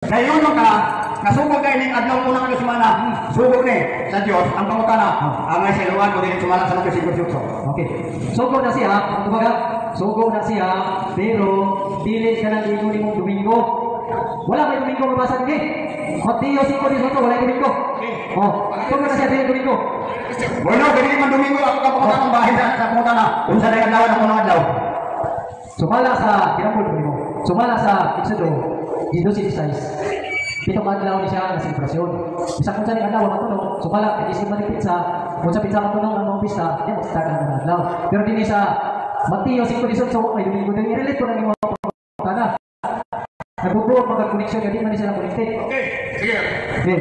Dayon man ka, nasugod kay ning adlaw unang adlaw semana, sugo ni sa Dios ang pangutana, angay sa iluan ko dili sumala sa mga bersikulo 18. Okay. Sugo na siya, ang kumbaga, sugo na siya, pero dili siya nang ingon nimong Domingo. Wala may Domingo mabasa dinhi. Mateo 5:18, wala Domingo. Oh, sugo na siya dili Domingo. Bueno, dili man Domingo ako ka pangutana ang bahin sa pangutana. Unsa day adlaw ang unang adlaw? Sumala sa kinambol mo. Sumala sa Exodo 12:16. Pitong adlaw ni siya nga selebrasyon. Bisa kung sa ni adlaw matunog, sumala kay isip man pizza, kung sa pizza matunog ang mga pista, di mo start ang adlaw. Pero dinhi sa Mateo 5:18 may Domingo dili i-relate ko na nimo pangutana. Nagbubuo mga connection kay di man ni sila connected. Okay, sige. Okay.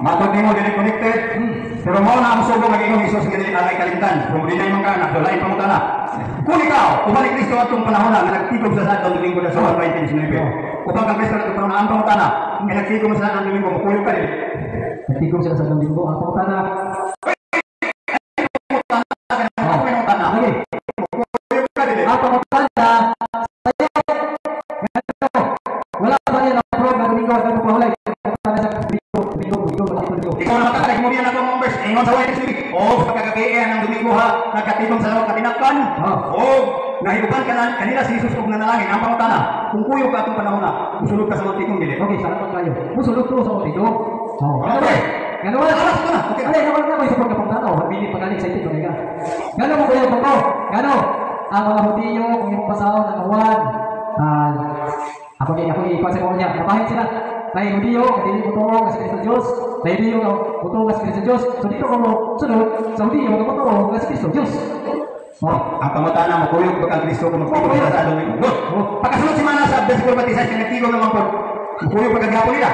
Matod nimo dili connected. Pero mao na ang sugo nga ingon Jesus nga dili angay kalimtan. Kung dili man ka na lain pangutana. Kung ikaw, uban ni Kristo atong panahon na nagtigom sa sadtong Domingo na sa 2019. Uban kang Kristo atong panahon ang pangutana, nga nagtigom sa sadtong Domingo, mukuyog ka dili. Nagtigom sila sa Domingo. Ang pangutana. Ako may pangutana. Okay. Mukuyog ka dili. Ang pangutana, sayo. Wala pa niya na-approve na Domingo sa pagpahulay. Pangutana sa Domingo, Domingo, Domingo, wala Domingo. Ikaw na makakalik mo diyan ako mga verse. Ingon sa 1 O sa kagabian ng Domingo ha, nagkatigom sa lawag katinakan. Oh. O nahiuban ka na kanila si Jesus og nanalangin. Ang pangutana, kung kuyog ka atong panahon na, musulod ka sa mga tigom dili. Okay, salamat kayo. Musulod ko sa mga tigom. Oh. Okay. Ngano wala? Alas ko na. Okay. Ay, wala na ko support ka pangutana. Oh, bili pa galing excited ba ka? Ngano mo kuya ko? Ngano? Ang mga Hudiyo kung imong basahon ang Juan. Ah, ako ni ikuan sa niya. Nabahin sila. May Hudiyo, dili mo tuo nga si Kristo Dios. May Hudiyo nga mo nga si Kristo Dios. So dito ko sunod sa Hudiyo nga mo nga si Kristo Dios. Oh, ang pangutana mo, kuyog ba kang Kristo kung magtigom sila sa Domingo? Good. Oh. Pagkasunod si Mana sa versikulo 26, kaya nagtigom naman po. Mukuyog pa kagapon nila.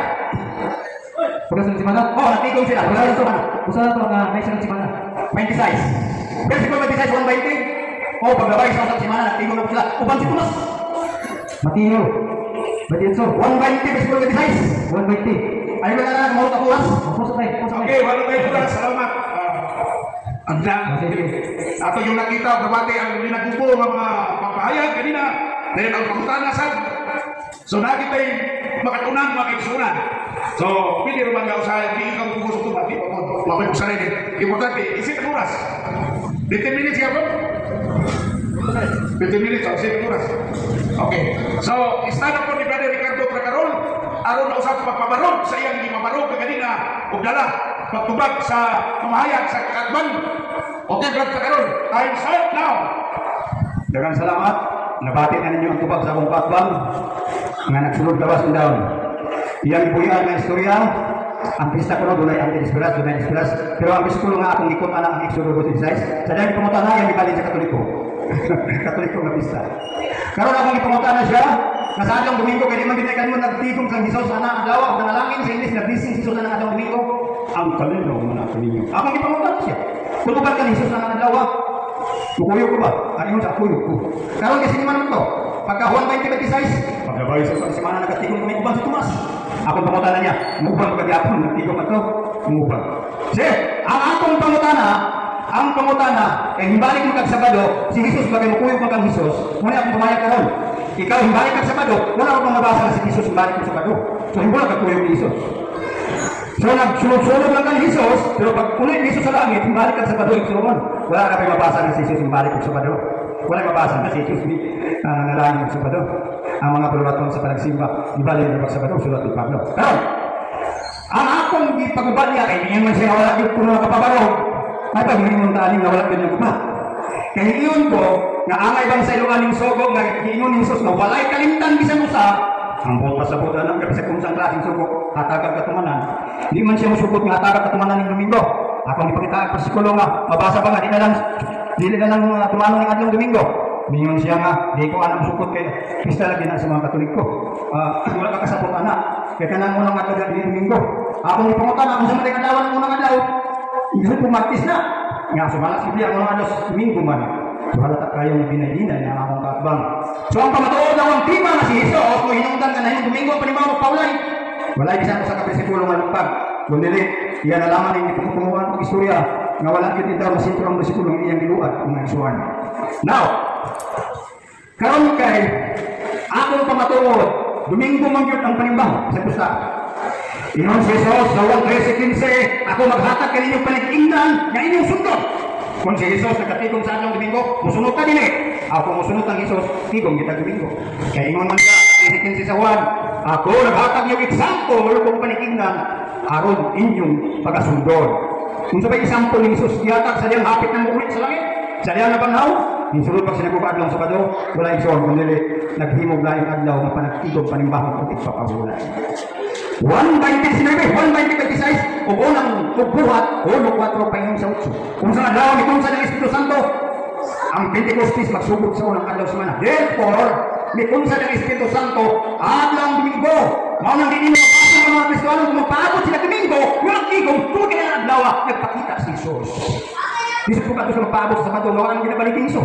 Pagkasunod si Mana. Oh, nagtigom sila. Usa Pagkasunod to, si Mana. usa to nga may sunod si Mana. 26. Versikulo 26, 120. Oh, paglabay sa usap si Mana, nagtigom na po sila. Uban si Tomas. Mateo. Mateo. 120, versikulo 26. 120. Ay, wala na, mahulog ako oras. Puso tayo, puso tayo. Okay, wala tayo oras. Salamat. Ang Sige. ato yung nakita, nabati ang minagubo nga mga papahayag kanina. Dahil ang pangutana sad. So nakita yung makatunan, mga kaigsunan. So, pili rin nga usahay, di ikaw kung gusto ito, di pa po. Makoy usahay din. Importante, isip ang oras. 15 minutes ka po? 15 minutes, oh, isip ang oras. Okay. So, stand up po ni Brother Ricardo Tracarol, aron na usap pagpabarog sa iyang gimabarog kanina ug dala pagtubag sa pamahayag sa katban. Okay, Brother Tracarol, time start now. Daghang salamat. Nabati na ninyo ang tubag sa akong katbang nga nagsulod gawas in down. Iyang ipuyan nga istorya, ang pista ko no, dunay ang disperas, dunay disperas. Pero ang bersikulo nga akong ikot ana ang Exodo 26. Sa dahil pangutana, iyang ibalin sa Katoliko. Katoliko nga pista. Karon akong ipangutana siya, nga sa adlong Domingo, kay di man gid kanimo nagtigom sa Jesus ana adlaw og nanalangin sa Ingles, nabising si Jesus ana adlong Domingo. Ang kalinaw man ako ninyo. Akong ipangutana siya. Kung uban ka ni Jesus ana adlaw, mukuyog ko ba? Ang ingon sa kuyog ko. Karon kasi ni man to. Pagka Juan 20:26, paglabay sa semana nagatigom kami uban si Tomas. Akong pangutana niya, mubang kagyapon nagtigom ato, mubang. Sige, ang akong pangutana, ang pangutana, kay himbalik mo kag Sabado, si Jesus bagay mukuyog mo kang Jesus, muna akong pumayag karon. Ikaw himbalik kag Sabado, wala ko pang mabasa na si Jesus himbalik mo Sabado. So himbalik kag kuyog ni Jesus. So nagsunod-sunod lang kang Jesus, pero pag ulit ni Jesus sa langit, himbalik kag Sabado igsuon. Wala ka pa mabasa na si Jesus himbalik kag Sabado. Wala mabasa na si Jesus ni nalangin og Sabado. Ang mga pululaton sa panagsimba, ibalik na pag Sabado, sulat ni Pablo. Pero, ang akong gipaguban niya, kay niyan man siya wala gyud kuno nakapabarog. Ay pag hingon ta nga wala gyud naguba. Kay iyon ko, nga angay bang sa ilong aning sogo, nga giingon ni Jesus nga walay kalimtan bisan usa, ang buot pasabot anang gabi sa kung saan klaseng sugo, hatagag katumanan. Di man siya musugot nga hatagag katumanan ning Domingo. Akong ipakita ang bersikulo nga, mabasa pa nga, di na lang, dili na lang tumanon ng adlong Domingo. Mingon siya nga, di ko anang sukot kay pista lagi na sa mga Katoliko. Wala ka kasabot ana. Kay kanang unang adlaw dili Domingo. Akong ipangutana kung sa mga adlaw ang unang adlaw. Gusto ko Martes na. Nga sumala si Biblia ang unang adlaw Domingo man. So halata kayong binaydina na akong kaatbang. So ang pamatuod na ang tema nga si Jesus mo hinungdan nga nahimong Domingo ang panimaw magpaulay. Walay bisan ko sa kabersikulo nga lupag. Kung dili, iya na lamang ang ipagtutunguan og istorya nga wala gyud itaw masintro ang bersikulo nga iyang giluad ang isuan. Now, karon kay akong pamatuod Domingo man gyud ang panimbahon sa pusta. Ingon si Jesus sa Juan 13:15, "Ako maghatag kaninyo panag-ingnan nga inyong sundon." Kung si Jesus nagkatigom sa adlaw Domingo, musunod ka dili. Ako musunod ang Jesus, tigom kita Domingo. Kaya ingon man siya, 13:15 sa Juan, "Ako naghatag yung example kung panag-ingnan aron inyong pagasundon." Kung sa example ni Jesus, gihatag sa diyang hapit ng muuli sa langit, sa diyang nabanhaw, yung sulod pag sinaguba adlaw Sabado, wala igsoon, kundi naghimog laing adlaw nga panagtigom panimbahon ug igpapahulay. 1.29, 1.26, ug unang ug buhat, 1.4 paingon sa 8. Kung sa adlaw ni kung sa ng Espiritu Santo, ang Pentecostes magsugod sa unang adlaw semana. Therefore, mikunsa ng Espiritu Santo, adlaw Domingo. Mao nang dili mo mabasa ang mga Kristiyano kung magpaabot sila Domingo, yung tigom, tungod kay ang adlaw, nagpakita si Jesus. Di sa ko sa magpaabot sa Sabado, nga ang ginabalik ni Jesus.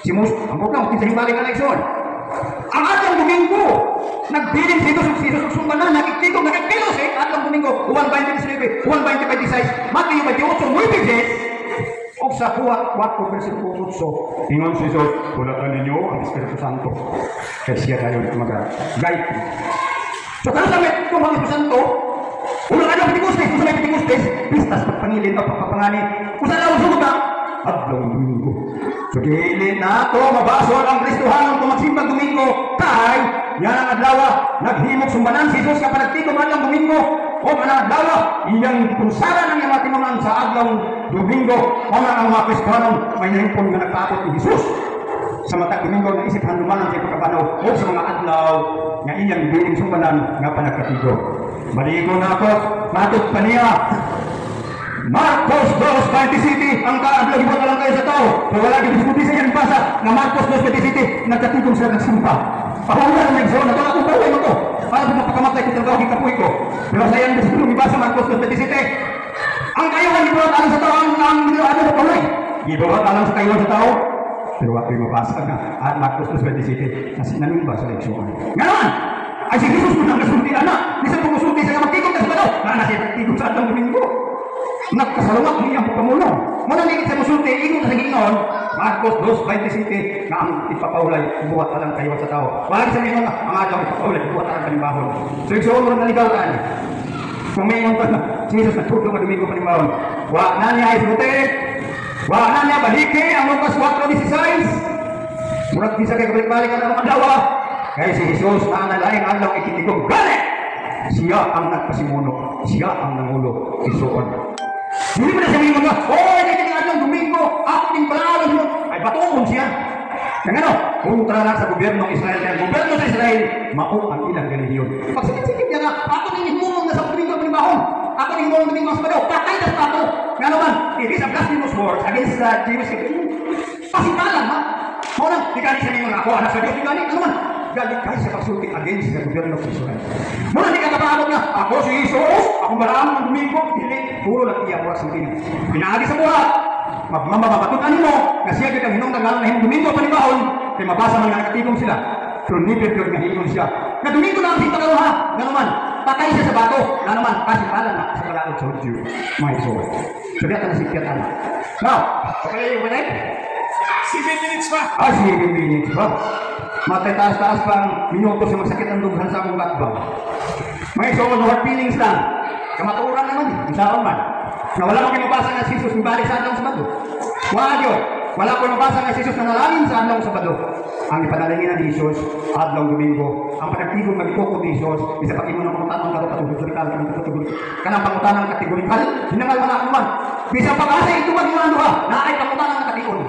Si Moses, ang lang, kinsa hibalik ang igsoon. Ang adlaw Domingo, nagbilin si Jesus, si Jesus sumbanan, nakiktigom, nakiktilos eh, adlaw Domingo, 1.29, 1.26, Mateo 28, 9, og sa buhat 4 versikulo 8, ingon si Jesus, "Hulatan ninyo ang Espiritu Santo." Kaya siya tayo maga-guide. So, kano sa may ang Espiritu Santo, unang adlaw Pentecostes, kung sa may Pentecostes, pistas pagpangilin o pagpapangani, kung sa adlaw sugod na, adlaw Domingo. So, dili na to mabasol ang Kristohanon kung magsimbang Domingo, kay yan ang adlaw, naghimog sumbanan si Jesus nga panagtigom adlaw Domingo, o ang adlaw, iyang kunsaran ang iyang tinunan sa adlaw Domingo, o ang mga Kristohanon may nahimpon nga nagpaabot ni Jesus. Sa matag Domingo, naisip handumanan sa pagkabanaw, o sa mga adlaw nga iyang biling sumbanan nga panagkatigo. Maligo na ako, matod pa niya. Marcos 2.27, ang kaadlaw gibuhat lang kayo sa tao. Pero wala gidiskuti sa iyang basa nga Marcos 2.27, nagkatigom sila nagsimba. Pahula na nagsoon, nato akong pahuway mo to. Para sa mapakamatay ko trabaho, gikapoy ko. Pero sa iyang disiplino, gibasa Marcos 2.27, ang kayuhan gibuhat alang sa tao, ang ano sa pahuway. Gibuhat alang sa kayuhan sa tao. Pero ako'y mabasa nga, at Marcos 2.27, nasi nanimba sa leksyon. Nga naman, ay si Jesus mo nang nasulti, anak. Bisan kung musulti siya magtigom na sa badaw, na siya nagtigom sa adlaw Domingo. Nagkasalungat niya ang pagpamulong. Muna nigit sa musulti, ingon sa gingon, Marcos 2.27, nga ang ipapahulay, buhat alang kayo sa tao. Wala sa ingon ang adlaw ipapahulay, buhat alang panimbahon. So, igsoon mo naligaw ka ani. Kung may ingon ka na, si Jesus nagtudlo nga Domingo panimbahon. Wa na niya isguti, wa na niya baliki ang Lucas 4.16. Murag di sa kay kabalik-balik ang mga adlaw. Kaya si Jesus na nalaing adlaw ikitigong gani. Siya ang nagpasimuno, siya ang nangulo, isuon. Hindi mo na sabihin mo nga, "Oh, hindi ka adlaw Domingo, ako din pala mo." Ay, batuon siya. Kaya ano, kontra na sa gobyerno ng Israel. Kaya ang gobyerno sa Israel, mao ang ilang relihiyon. Pag sikit-sikit niya nga, "Ako din himulong na sa Domingo ang panimbahon. Ako din himulong Domingo ang Sabado, patay na sa bato." Nga naman, it is a blasphemous words against the Jewish religion. Pasitalan, ha? Mao nang, di gani sabihin mo na ako, anak sa Diyos, di gani, ano man, galit kayo sa pagsulti against sa gobyerno ng Israel. Muna di ka kapaabot nga, "Ako si Jesus, ako barang ng Domingo," dili, puro lang iya mura sa tingin. Pinaagi sa buhat, mamamatutan mo, nga siya gyud ang hinungdan nga nahimong Domingo panibahon, kay mabasa man nga nakatigom sila. Pero never gyud nga hingon siya nga Domingo na ang simba karon ha, nga naman, patay siya sa bato, nga naman, pasipalan na sa kalaot sa Hudyo, mga igsoon. So diya ka na sikyat ana. Now, okay, yung manay? 7 minutes pa. Ah, 7 minutes ba? Matay taas-taas pa ang minuto sa magsakit ang dughan sa akong batbang. Mga igsoon, no hard feelings lang. Kamatuoran naman eh, isaon man. Na wala ko mabasa nga si Jesus mibalik sa adlaw Sabado. Wala yun. Wala ko mabasa nga si Jesus na nalangin sa adlaw Sabado. Ang ipanalangin ni Jesus, adlaw Domingo. Ang panagtigong magtukod ni Jesus, isa pa imo ng pangutanong kato kategorikal, kategorikal. Kanang pangutanang kategorikal, hinangal man ako man. Bisa pag-asa ito man mo duha, naay pangutanang nakation.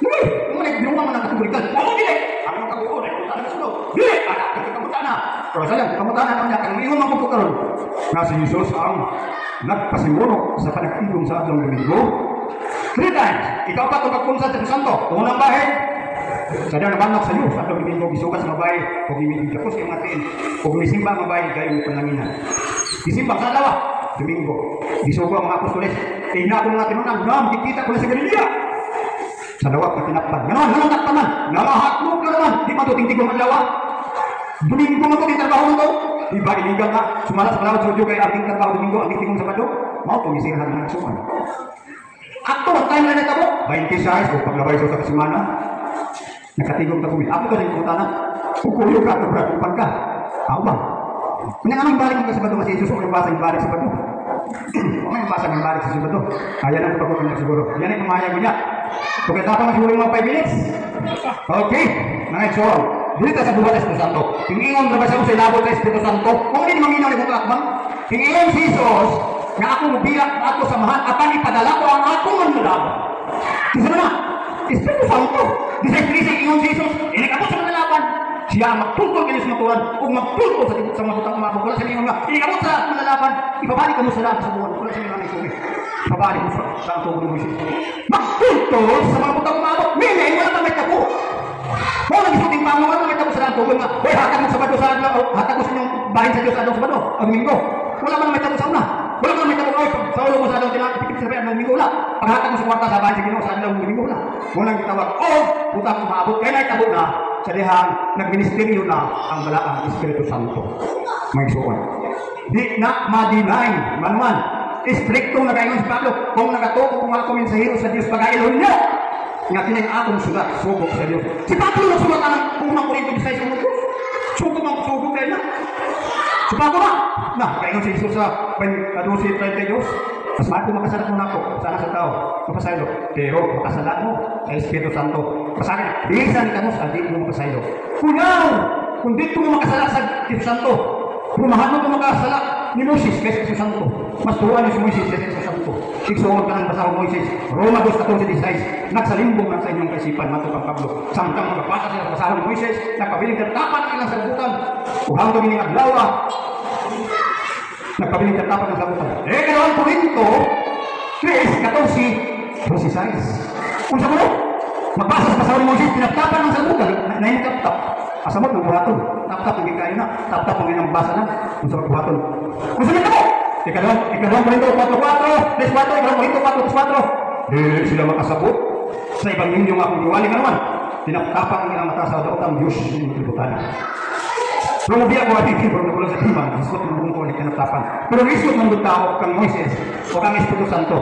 Dili, mo na binuang man ang kategorikal. Oo, dili. Ang mga kabuon ay pangutana na sulod. Dili, ana kita pangutana. Pero sayang, pangutana naman niya, kang ingon man ko karon. Nga si Jesus ang nagpasimuno sa panagtigong sa adlaw Domingo. Three times. Ikaw pa itong pagpunsa sa Santo. Unang bahin, sa diyang nabanok sa iyo, sa adlaw Domingo, gisukat sa babae, kung imigakos yung mga tiin, kung misimba ang babae, gayon pananginan. Gisimba sa adlaw, Domingo. Gisugo ang mga apostoles. Tingnan ko mga tinunan, nga, makikita ko na sa Galilea. Sa dawat na tinakpan. Ganon, ganon takpaman. Namahatlog na naman. Di man ito tingtigong adlaw. Domingo man ito, di trabaho mo ito. Di ba iligal nga, sumala sa kalawat sa Diyos kay ating trabaho Domingo, ang tingtigong Sabado. Mao itong isirahan ng nagsuman. Akto, ang time na natabo, 26, o paglabay sa kasimana, nakatigong ta kumi. Ako to sa pangutana. Kukuyo ka, kubrakupan ka. Ako ba? Kanya anong balik mo sa Sabado nga si Jesus o yung basa yung balik sa Sabado? O may basa yung balik sa Sabado. Ayan ang pagkukunan niya siguro. Yan ay kumaya ko niya. Okay, tapos na siguro yung mga 5 minutes. Okay, mga igsoon. Dili ta sa buhat sa Espiritu Santo. Ingon ra ba siya sa ilabot sa Espiritu Santo? Kung hindi mangingaw ni kong akbang, ingon si Jesus nga ako mobiyak ako samahan apan ipadala ko ang akong manlulaban. Isa na, Espiritu Santo. Di sa Espiritu ingon si Jesus, inikabot sa manlalaban. Siya ang magtultol kayo sa matuan o magtultol sa tibok sa mga butang umabot. Wala siya ingon nga, inikabot sa manlalaban, ibabalik mo sa lahat sa buwan. Wala siya ingon nga isubi. Ibabalik mo sa ang tubig mo siya. Magtultol sa mga butang umabot, meaning wala kang may tabo. Kung nagisuting pa mo, wala may tabo sa lahat tubig nga, hoy, hatag mo sa Sabado sa adlaw, hatag mo sa inyong bahin sa Diyos sa adlaw Sabado, ang Domingo. Wala man may tabo sa una. Wala man may tabo, oy, sa ulo mo sa adlaw, tinatipid sa bayan, Domingo wala. Paghatag mo sa kwarta sa bahin sa Ginoo sa adlaw Domingo wala. Walang gitawag, oh, butang umaabot, kaya naitabo na sa dihang nagministeryo na ang balaang Espiritu Santo. May suon. Di na ma-deny, manuan. Istriktong nagaingon si Pablo, kung nagatuo kung ako mensahero sa Diyos, pag-ailon niyo. Nga kinay akong sulat, subok sa Diyos. Si Pablo nagsulat ang unang Korinto 16 ang Subok ang subok kayo na. Si Pablo na. Na, kaingon si Jesus sa 12:32. Mas mahal kung makasala mo na ako, sana sa tao, mapasaylo. Pero makasala mo sa Espiritu Santo. Pasakin, bisan ka mo sa di mo mapasaylo. Kunaw! Kung dito mo makasala sa Espiritu Santo, kung mahal mo makasala ni Moses kaysa Espiritu Santo. Mas tuwan ni si Moises kaysa Espiritu Santo. Igsuon ka ng basahong Moises. Roma 2:14-16. Nagsalimbong lang sa inyong kaisipan, matod ang Pablo. Samtang magpapasa sila sa basahon ni Moises, nagpabiling tatapan ang ilang sabutan. Ug hangtod ini adlaw, nagpabiling tatapan ang sabutan. Eh, kailangan Korinto 3:14-16. Unsa mo? Magbasa sa basahon ni Moises, tinatapan ang sabutan. Nahin tap-tap. Asamot ng buhaton. Tap-tap ang gikain na. Tap-tap ang inang basa na. Unsa magbuhaton? Unsa nito mo? Ikalawang Korinto 4:4, 3:4, ikalawang Korinto 4:4. Dili sila makasabot sa ibang ninyo nga akong giwali nga naman. Tinaptapan ang ilang mata sa daotang Diyos ng kalibutan. Pero biya ko ati pero nakulang sa timbang, isgot ng buong ko ni kinaptapan. Pero isgot ng tao kang Moises o kang Espiritu Santo.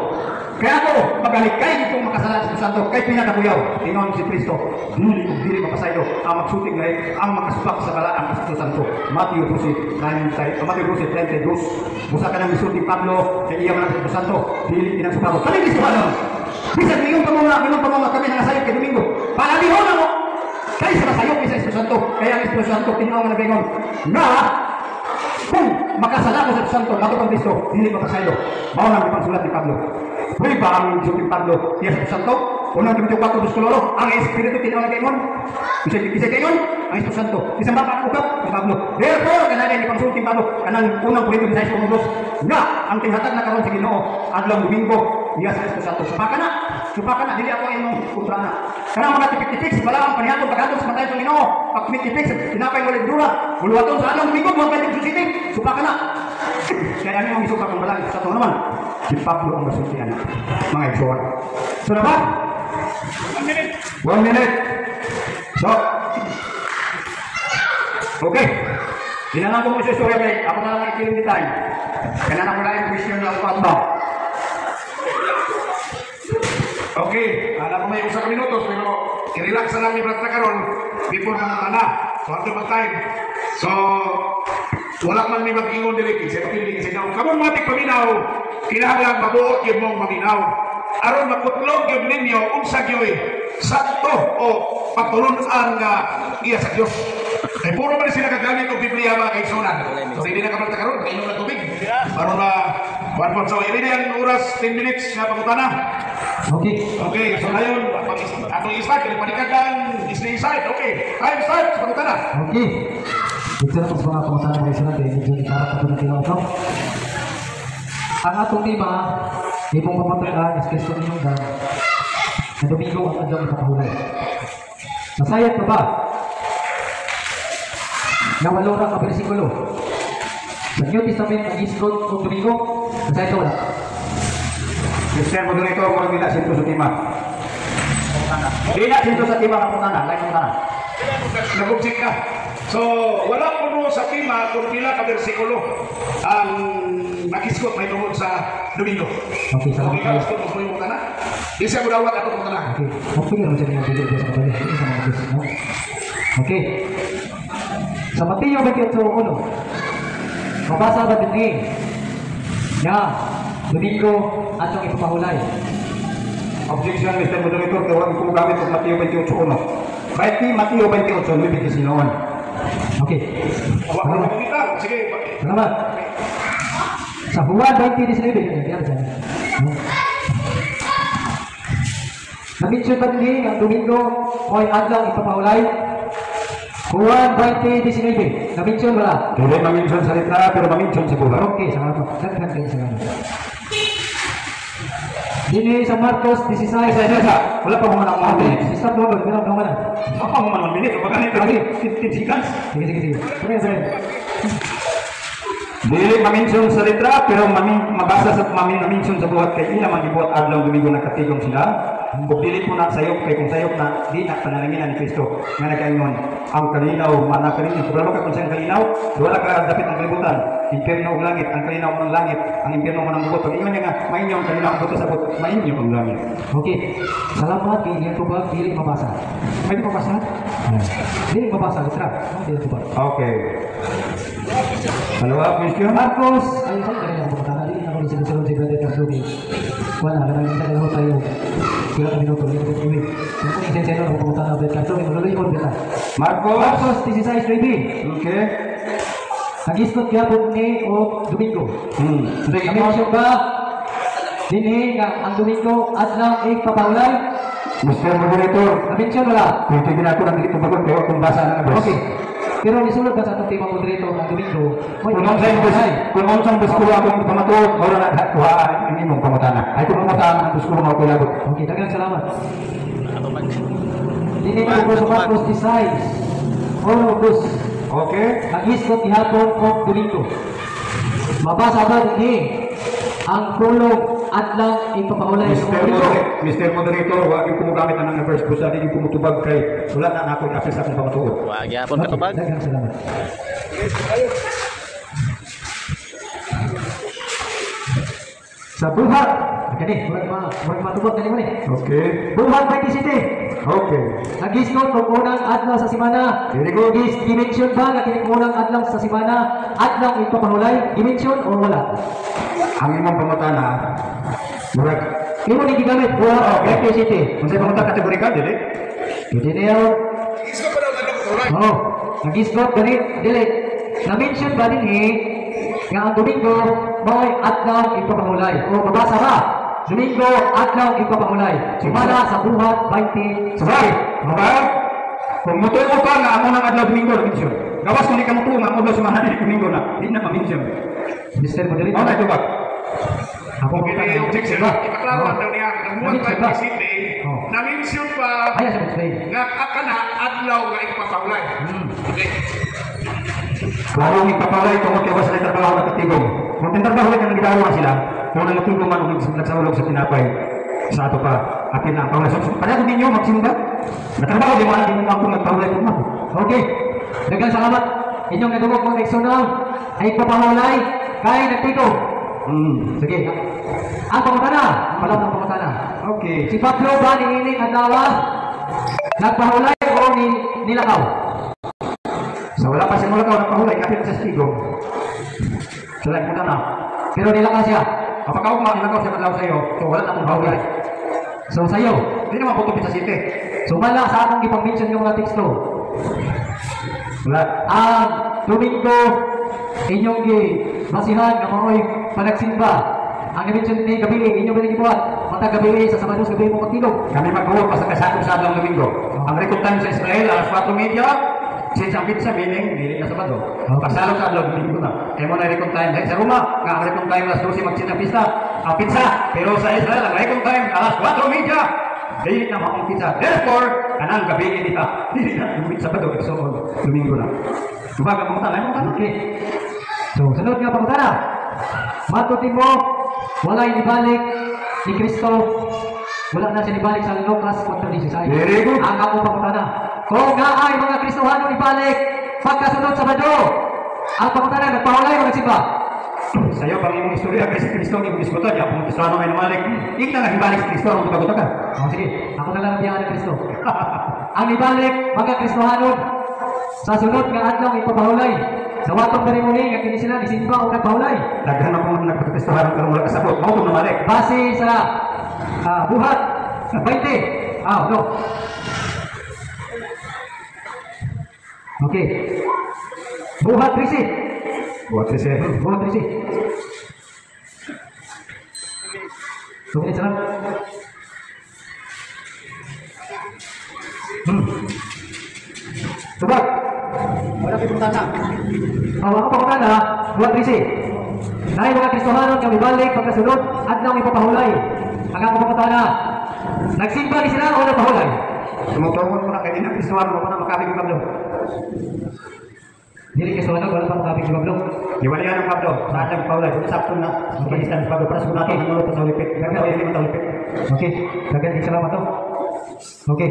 Kaya ako, magalikay itong makasala sa Espiritu Santo, kay pinakakuyaw, ingon si Kristo, dili ug dili mapasaylo, ang magsutig na ang makasupak sa bala ang Espiritu Santo. Mateo 12, Mateo 12:32. Busa ka ng isulti Pablo, kay iya man ang Espiritu Santo, dili inang sa Pablo. Kaning Kristohanon? Bisan mingon pa mga kami nangasayop kay Domingo. Palabihon na mo! Kay sa masayop sa Espiritu Santo, kaya ang Espiritu Santo tinuo nga nagaingon na kung makasala ko sa Espiritu Santo, matod ang Kristo, dili mapasaylo. Mao nang ipangsulat ni Pablo. Pwede ba ang isulti ni Pablo iya sa Espiritu Santo? Unang Timoteo 4:8, ang Espiritu tinuo nagaingon. Isa kaingon, ang Espiritu Santo. Isang baka ang ukap, ang Pablo. Therefore, kanang ipangsulti ni Pablo, kanang unang Korinto 16:2, nga ang tinghatag na karon sa Ginoo adlaw Domingo iya sa Espiritu Santo. Supaka na, supaka na, dili ako imong kontra na. Kanang mga tipik-tipik, wala ang panihatong paghatong sa matay sa Ginoo. Pag tipik tinapay walay dura, buluhaton sa adlaw Domingo, mga pwede sa city, supaka na. Kaya ano ang isuka kang balang sa naman? Si Pablo ang masultian, mga igsoon. So na ba? 1 minute. 1 minute. So, okay. Dinalang ko mo sa istorya kay ako na lang ikiling di time. Kaya na ko lang yung question na ako at ba? Okay, alam ko may usa ka minutos pero i-relax na lang ni Brad na karon before mangutana. So ato pa time. So wala man mi mag-ingon diri kinsa pili kinsa daw. Kamong mga tigpaminaw, kinahanglan mabuot gyud mong maminaw. Aron makutlog gyud ninyo unsa gyoy sakto o patulun-an nga iya sa Dios. Kay puro man sila kagamit og Biblia mga kaigsunan. So hindi na kabalta karon, kainom na tubig. Aron na one point. So ini ang oras 10 minutes nga pangutana. Okay. Okay, so ngayon, atong i-start, kaya panikad ang isli-start. Okay, time start sa pangutana. Okay. Dito na po sa mga pangutana mga kaigsunan, kaya medyo ikarap na po ng tilaw, no? Ang atong tema, ibong pamatuan is Kristo Inunggan, na Domingo ang adlaw ipakahulay. Nasayat pa ba na walo ra ka bersikulo sa New Testament ang isgot kung Domingo? Nasayat ka wala? Christian moderator, kung hindi na sinto sa tema. Hindi na sinto sa tema ang pangutana, lain pangutana. Nag-object ka. So, wala puno sa tema kung pila ka bersikulo ang nakisgot may tungod sa Domingo. Okay, salamat Okay, kayo. ka, gusto mo yung pangutana? Di siya mudawat ato pangutana. Okay. Okay, meron siya ng video sa kabali. Hindi sa mga Diyos, no? Okay. Sa Mateo 28:1, mabasa ba dinhi nga Domingo atong ipapahulay? Objection, Mr. Moderator, kay wa ko gamit og Mateo 28:1. Kahit ni Mateo 28:9-19. Okay. Wa ko makita. Sige. Salamat. Sa Juan 20:19, yan dyan. Na-mention ba dinhi ang Domingo mo'y adlaw ipapahulay? Juan 20:19. Na-mention wala? Dili ma-mention sa letra, pero ma-mention sa buhat. Okay, salamat. Daghan kayo, salamat. Dini sa Marcos 16. Isa, isa, isa. Wala pa mo ng mga minutes. Stop mo, wala pa mo na. Wala pa mo ng minutes. Baka nito, 15 seconds. Sige, sige, sige. Sige, sige. Dili ma-mention sa letra, pero mabasa sa ma-mention sa buhat kay ila man gibuhat adlaw Domingo nagkatigong sila. Ug dili po na sayop kay kung sayop na di na panalanginan ni Kristo nga nagaingon ang kalinaw mana kaninyo. Kabalo ka kung saan kalinaw, wala ka dapit ang kalibutan. Impierno ug langit, ang kalinaw mo ng langit, ang impierno mo ng buot. Pag ingon niya nga mainyo ang kalinaw ang buot sa buot, mainyo ang langit. Okay. Salamat kay iyang tubag dili mabasa. Pwede pa basa? Dili mabasa letra. No, dili tubag. Okay. Follow up question? Marcos, ay sorry, kanina ako pumunta. Dili na ako sunod si Brother Carlo. Wala, kanang isa ka tayo. Pila ka minuto, dili ko uwi. Kung kung isa ako pumunta na Brother Carlo, maluloy ko beta. Marcos. Marcos 16:9. Okay. Nagisgot gyapon ni o Domingo. Sige, Na-mention ba dinhi nga ang Domingo adlaw ipapahulay? Mr. Moderator, Na-mention wala? pwede ginako ng dili tubagon pero kung basa na verse. Okay. Pero nisulod ba sa atong tema, moderator, ang Domingo? May Kung unsay ipapahulay. kung unsang diskulo akong pamatuod, mao na kuhaan ang imong pangutana. Ay kung pangutana ang diskulo mao kulabot. Okay, daghang salamat. Dinhi ko sa Marcos 16. Oh, dos. Okay? Nagisgot gihapon og Domingo. Mabasa ba dinhi ang pulong adlaw ipapahulay sa Mr. Domingo? Moderator, Mr. Moderator, wa gyud kumugamit ang verse busa di gyud kumutubag kay wala na nako access sa akong pamatuod. Wa gyapon katubag. Okay, daghang salamat. Sa buhat, kani, murag matubag kani mo ni. Okay. Buhat 27. Okay. Nagisgot og unang adlaw sa semana. Very good. Gis dimension ba nga kining unang adlaw sa semana adlaw ipapahulay? Dimension o wala? Ang imong pangutana murag Imo ni gigamit buhat Okay. 27. Unsay pangutana kategorikal dili? Dili niyo. Isgo pa daw adlaw ipapahulay. Oo. Nagisgot gani dili. Na-mention ba dinhi nga ang Domingo mao'y adlaw ipapahulay? O mabasa ba? Domingo adlaw ipapahulay. Sumala sa Buhat 20. Sabay, mabay. Kung mutuo ka nga ang unang adlaw Domingo na mention. Gawas kung di ka mutuo nga ang adlaw semana ni Domingo na, di na ma-mention. Mr. Moderator. Mao na tubag. Ako Okay, objection. Ipaklaro lang daw niya. Ang Juan Na-mention ba? 27, Oh. na-mention pa Ayaw sa explain. nga akana adlaw nga ipapahulay. Okay. Klaro ang ipapalay tungod kay wala sila trabaho na katigong. Kung tintrabaho ka nang gidaro sila, kung nang man og nagsaulog sa tinapay sa ato pa, apil na ang pangulay. So, padagod ninyo magsimba. Natrabaho di mo di mo ako nagpahulay ko. Okay. Daghang salamat. Inyong nadungog mga igsoon ay ipapahulay kay nagtigong. Sige. Ang pangutana, palap ng pangutana. Okay. Si Pablo ba niining adlaw nagpahulay o nilakaw? So wala pa siya mulakaw nagpahulay kapit sa tigong. So like mo na. Pero nilakaw siya. Kapag ako mailakaw siya kadlaw sa iyo, so wala na akong pahulay. So sayo, Hindi naman putupit sa city. sumala sa akong gipang-mention yung mga teksto. Wala. Ang Domingo inyong gi basihan nga mao'y panagsimba. Ang i-mention ni gabi, inyong ba gibuhat? Matag gabi sa Sabado sa gabi mo magtilog. Kami magbuhat pa sa kasakop sa adlaw Domingo. Ang record time sa Israel, alas 4:30, since ang pizza, meaning, dili na Sabado. Okay. Pagsalog sa adlaw Domingo na. Kaya mo na record time. Dahil sa Roma, nga ang record time alas 12 magsin ang pista. Ang pizza. Pero sa Israel, ang record time, alas 4:30, dili na maong pizza. Therefore, kanang gabi ini ta. Dili na Sabado, so Domingo na. Tubaga mo tanay mo tanay. Okay. So, sunod nga pangutana. Matod mo, walay nibalik ni Kristo. Wala na siya nibalik sa Lucas 4:16. Very good. Ang akong pangutana. Kung nga ay mga Kristohano nibalik pagkasunod sa Sabado, ang pangutana, nagpahulay o nagsimba? Sa'yo, pang imong istorya kay si Kristo, imong isgutan, ya, kung Kristo may namalik, ikaw na hibalik si Kristo, ang tukagutan ka. Oh, sige, ako na lang ang biyahan ng Kristo. Ang nibalik, mga Kristohano, Sa sunod nga adlaw ipapahulay. Sa watong seremony nga kini sila nisimba o nagpahulay. Daghan ako mga nagprotestohan pero wala kasabot. Mao tong namalik. Base sa buhat 20. No. Okay. Buhat 13. Buhat 13. Buhat 13. Okay, salam. Tubag. Wala kay pangutana. Ang ako pangutana, buhat 13. Dahil mga Kristohanon nga mibalik pagkasunod, adlaw ipapahulay. Ang ako pangutana, nagsimba ni sila o nagpahulay? Tumutungon ko na kay dina Kristohano mo na makabig ni Pablo. Dili Kristohano wala pa makabig ni Pablo. Giwalian ang Pablo sa adlaw ipahulay. Kung sakto na sa pag-istan si Pablo para sa nato ang sa ulipit. Gagawin ni ulipit. Okay, daghang salamat to. Okay.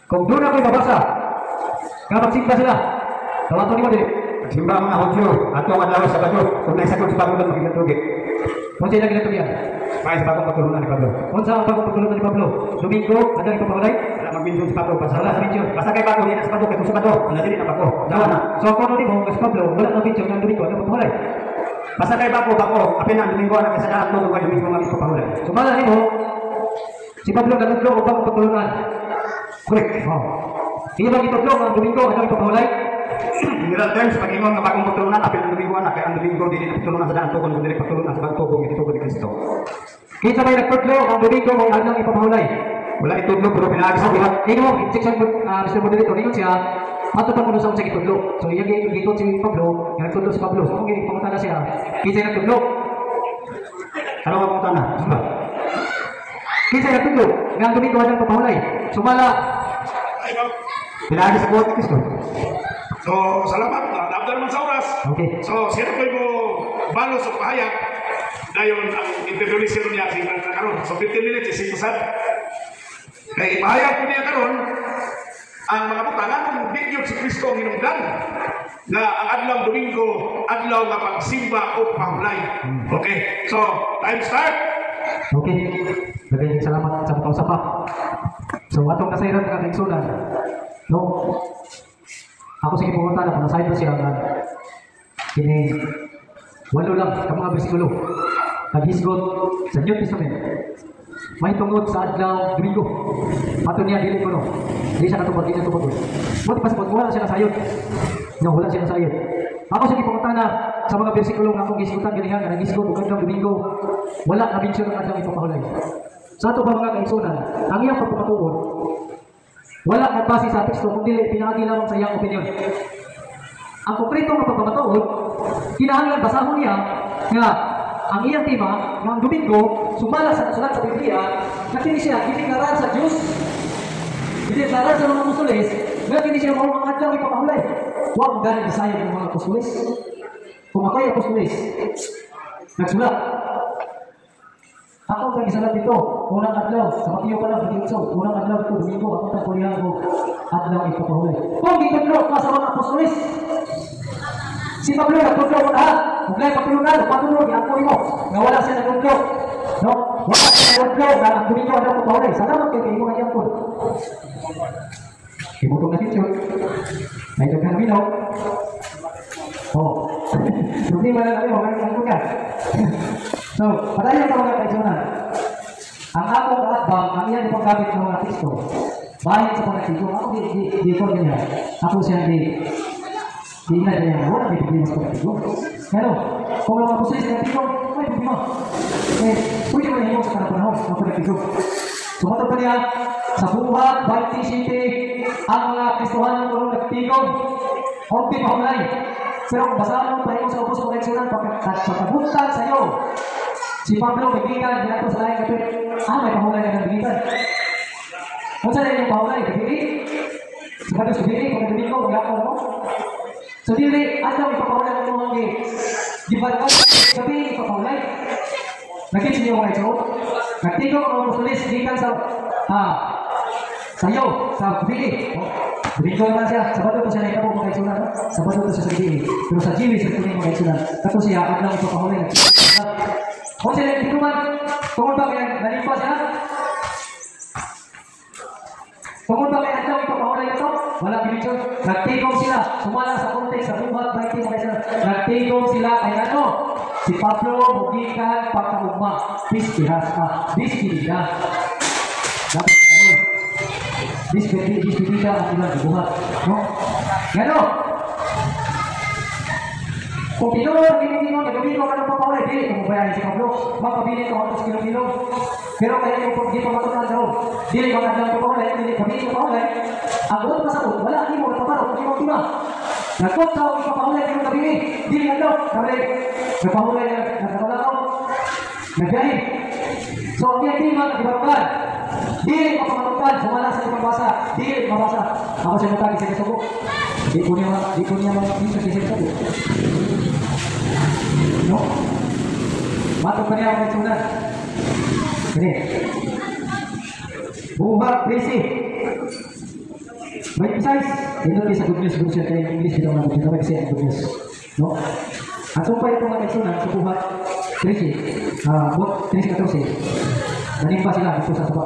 Kung doon ako'y mabasa, nga magsimba sila, tawato ni mo dili. Simba mga Hudyo, atong adlaw sa Sabado, kung naisakot si Pablo lang makigatugit. Kung sila ginatugian. May sa bagong pagtulunan ni Pablo. Kung sa ang bagong pagtulunan ni Pablo, Domingo, adlaw ipapahulay? Wala mag-mention si Pablo. Basta Wala sa mention. Basta kay Pablo, hindi na sa Pablo, kay kung Sabado, wala dili na bako. Dawa na. So kung ano nimo, si Pablo, wala mag-mention ng Domingo, adlaw ipapahulay. Basta kay Pablo, bako, apin ang Domingo, anak sa daan kay Domingo nga ipapahulay. Sumala nimo, si Pablo nanudlo og bagong pagtulunan. Correct. Oh. Iya bang itudlo ang Domingo, adlaw ipapahulay? General terms, pag-ingon nga bagong pagtulunan, apil ang Domingo anak, kay ang Domingo dili na pagtulunan sa daan tukon, kundi pagtulunan sa bagong tukong, gitugod ni Kristo. Kinsa may nagtudlo ang Domingo mo adlaw ipapahulay? Wala itudlo pero pinaagi sa buhat. Ingon mo, objection Mr. Moderator, ingon siya, ato pa kuno sa unsay gitudlo. So iyang gitudlo si Pablo, nga nagtudlo si Pablo. So kung gipangutana siya, kinsa nagtudlo? Ano nga pangutana? Kinsa nagtudlo nga ang Domingo adlaw ipapahulay? Sumala Pinaagi sa buhat ni Kristo. So, salamat. Naabda naman sa oras. Okay. So, siya ko mo balos o pahayag. Dayon ang interview ni Sir niya si karon. So, 15 minutes isip usab. Kay ipahayag ko niya karon ang mga butang anong di gyud si Kristo ang hinungdan na ang adlaw Domingo, adlaw nga pagsimba o pahulay. Okay. So, time start. Okay. Daghang salamat sa pagkausap pa. So atong kasayran nga kaigsunan. No. Ako sige pangutana kung nasayod ba siya nga kini walo lang ka mga bersikulo naghisgot sa New Testament may tungod sa adlaw Domingo. Ato niya dili kuno. Di siya katubag, di siya tubag. Buti pasipot wala siya nasayod. No, wala siya nasayod. Ako sige pangutana sa mga bersikulo nga akong gisgutan ganihan nga naghisgot og adlaw Domingo, wala na mention ang adlaw ipapahulay. Sa ato pa mga kaigsunan, ang iyang pagpapatuod wala nagbase sa teksto kundi pinaagi lamang sa iyang opinion. Ang konkreto nga pagpamatuod, kinahanglan basahon niya nga ang iyang tema nga ang Domingo sumala sa nasulat sa Biblia nga kini siya gideklarar sa Dios, gideklarar sa mga apostoles nga kini siya mao ang adlaw ipapahulay. Wa mo gani gisayod ng mga apostoles. Kung ako'y apostoles, nagsulat. Ako ang gisulat dito, unang adlaw, sa Mateo pa lang, 28, unang adlaw ito, Domingo, ako ang kulihan ko, adlaw ipapahulay. Kung gitudlo ka sa mga apostoles, si Pablo nagtudlo ko lahat, kung lahat pagtulunan, patuloy, giangko mo, nga wala siya nagtudlo. No? Wala siya nagtudlo, nga ang Domingo adlaw ipapahulay. Salamat kay imo nga giangko. Imutong na teacher, may daghan minaw. Oh, problema na lang, wala nang ka. So, padayon sa mga kaigsunan. Ang akong kaatbang, ang iyang ipanggamit ng mga teksto, bahin sa panagsigo, ako di ko niya. Ako siya di na niya, wala may problema sa panagsigo. Pero, kung ang mga posilis ng tigong, may problema. Eh, pwede mo na sa panahon ng panagsigo. Sumatod pa niya, sa buhat, 27, ang mga Kristohanon karong nagtigong, konti pa hulay. Pero kung basahan mo, pahingo sa ubos kong kaigsunan, pagkabuntag sa iyo, si Pablo may gikan, dinato sa laing kapit, may pahulay na ng gikan. Kung saan yung pahulay, dili? Sa Sabado, sa dili, pag Domingo, mag-ako mo. Sa dili, adlaw ipapahulay ng mga gibarkan, gabi ipapahulay. Nakita niyo mga ito? Nagtigong ang mga apostoles, gikan sa sayo, sa gabi. Domingo naman siya, Sabado to siya naitabo mga kaigsunan. Sabado to siya sa gabi. Pero sa Jiwi, sa tuning mga kaigsunan, kato siya, adlaw ipapahulay. Kung sila nagtiguman, tungod ba kaya nalimpa siya? Tungod ba kaya adlaw ipapahulay? Papaulay ito? Wala dimension. Nagtigom sila. Sumala sa context sa Buhat 20, mga kaigsunan. Nagtigom sila kay ano? Si Pablo mugikan pagkaugma. Dispiras ah. Dispedida. Dapat ano? Dispedida ang ilang gibuhat. No? Ngano? Kung tinuod ang giningon nga Domingo ka ng papaulay, dili ko mobayahin si Pablo. Mapabili ko atos kilo-kilo. Pero kaya ko di pa matunan karon. Dili ko kadlang papaulay, dili pabili ko papaulay. Ang buot pasabot, wala nimo napabaro kung imong tima. Nagkontra og ipapaulay karong gabi, dili adlaw, kare nagpahulay na nagkabalakaw. Nagbiyahe. So ang iyang tima nagibarukan. Dili ko pamatukan, sumala sa ipabasa, dili mabasa. Ako siya mutagi sa kasubo. Di ko niya ma minsan sa kasubo. No? Matod pa niya ang kaigsunan. Kini. Buhat 13. 26. Ito sa Good News version kay English bitaw na dito kasi ang Good News. No? Ang sumpay ito, mga kaigsunan, sa Buhat 13, buhat 13-14. Nanimba sila dito sa suba.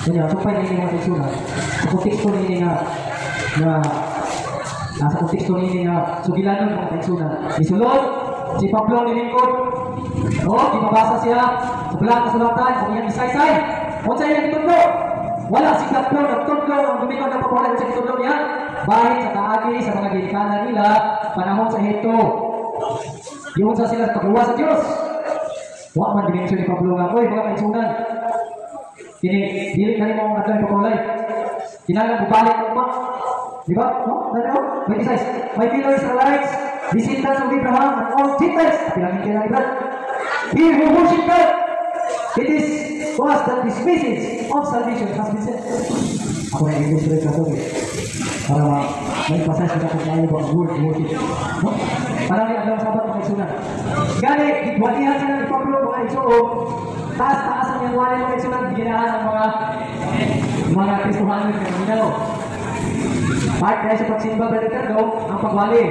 Kanya, sumpay nini, mga kaigsunan, sa konteksto nini nga nga nasa konteksto nini nga sugilanon, mga kaigsunan. Isulod si Pablo nilingkod. No, gipabasa siya sa Balaan Kasulatan kung iyang isaysay. Unsa iyang gitudlo? Wala si Pablo nagtudlo ang Domingo ng papaulay sa gitudlo niya. Bahin sa kaagi sa mga ginikanan nila panahon sa Ehipto. Giunsa sila sa pagluwas sa Dios. Wa man dimensyon ni Pablo nga, "Oy, mga kaigsunan, kini dili na nimo ang adlaw papaulay. Kinahanglan bubalik ugma." Di ba? No? Ano? 26. "My fellow Israelites, descendants of Abraham and all Gentiles." Pinangin kayo ng Brad. "He who worship God, it is to us that this message of salvation has been sent." Ako na English rin kato eh. Para may pasay sa kung maayo ba ang word worship. No? Para may adlaw Sabat, mga igsunan. Gani, gidwalihan sila ni Pablo, mga igsuon. Taas-taas ang iyang wali, mga igsunan. Ginahan ang mga Kristohanon ng Mindanao. Part tayo sa pagsimba, Brother Ricardo, ang pagwali.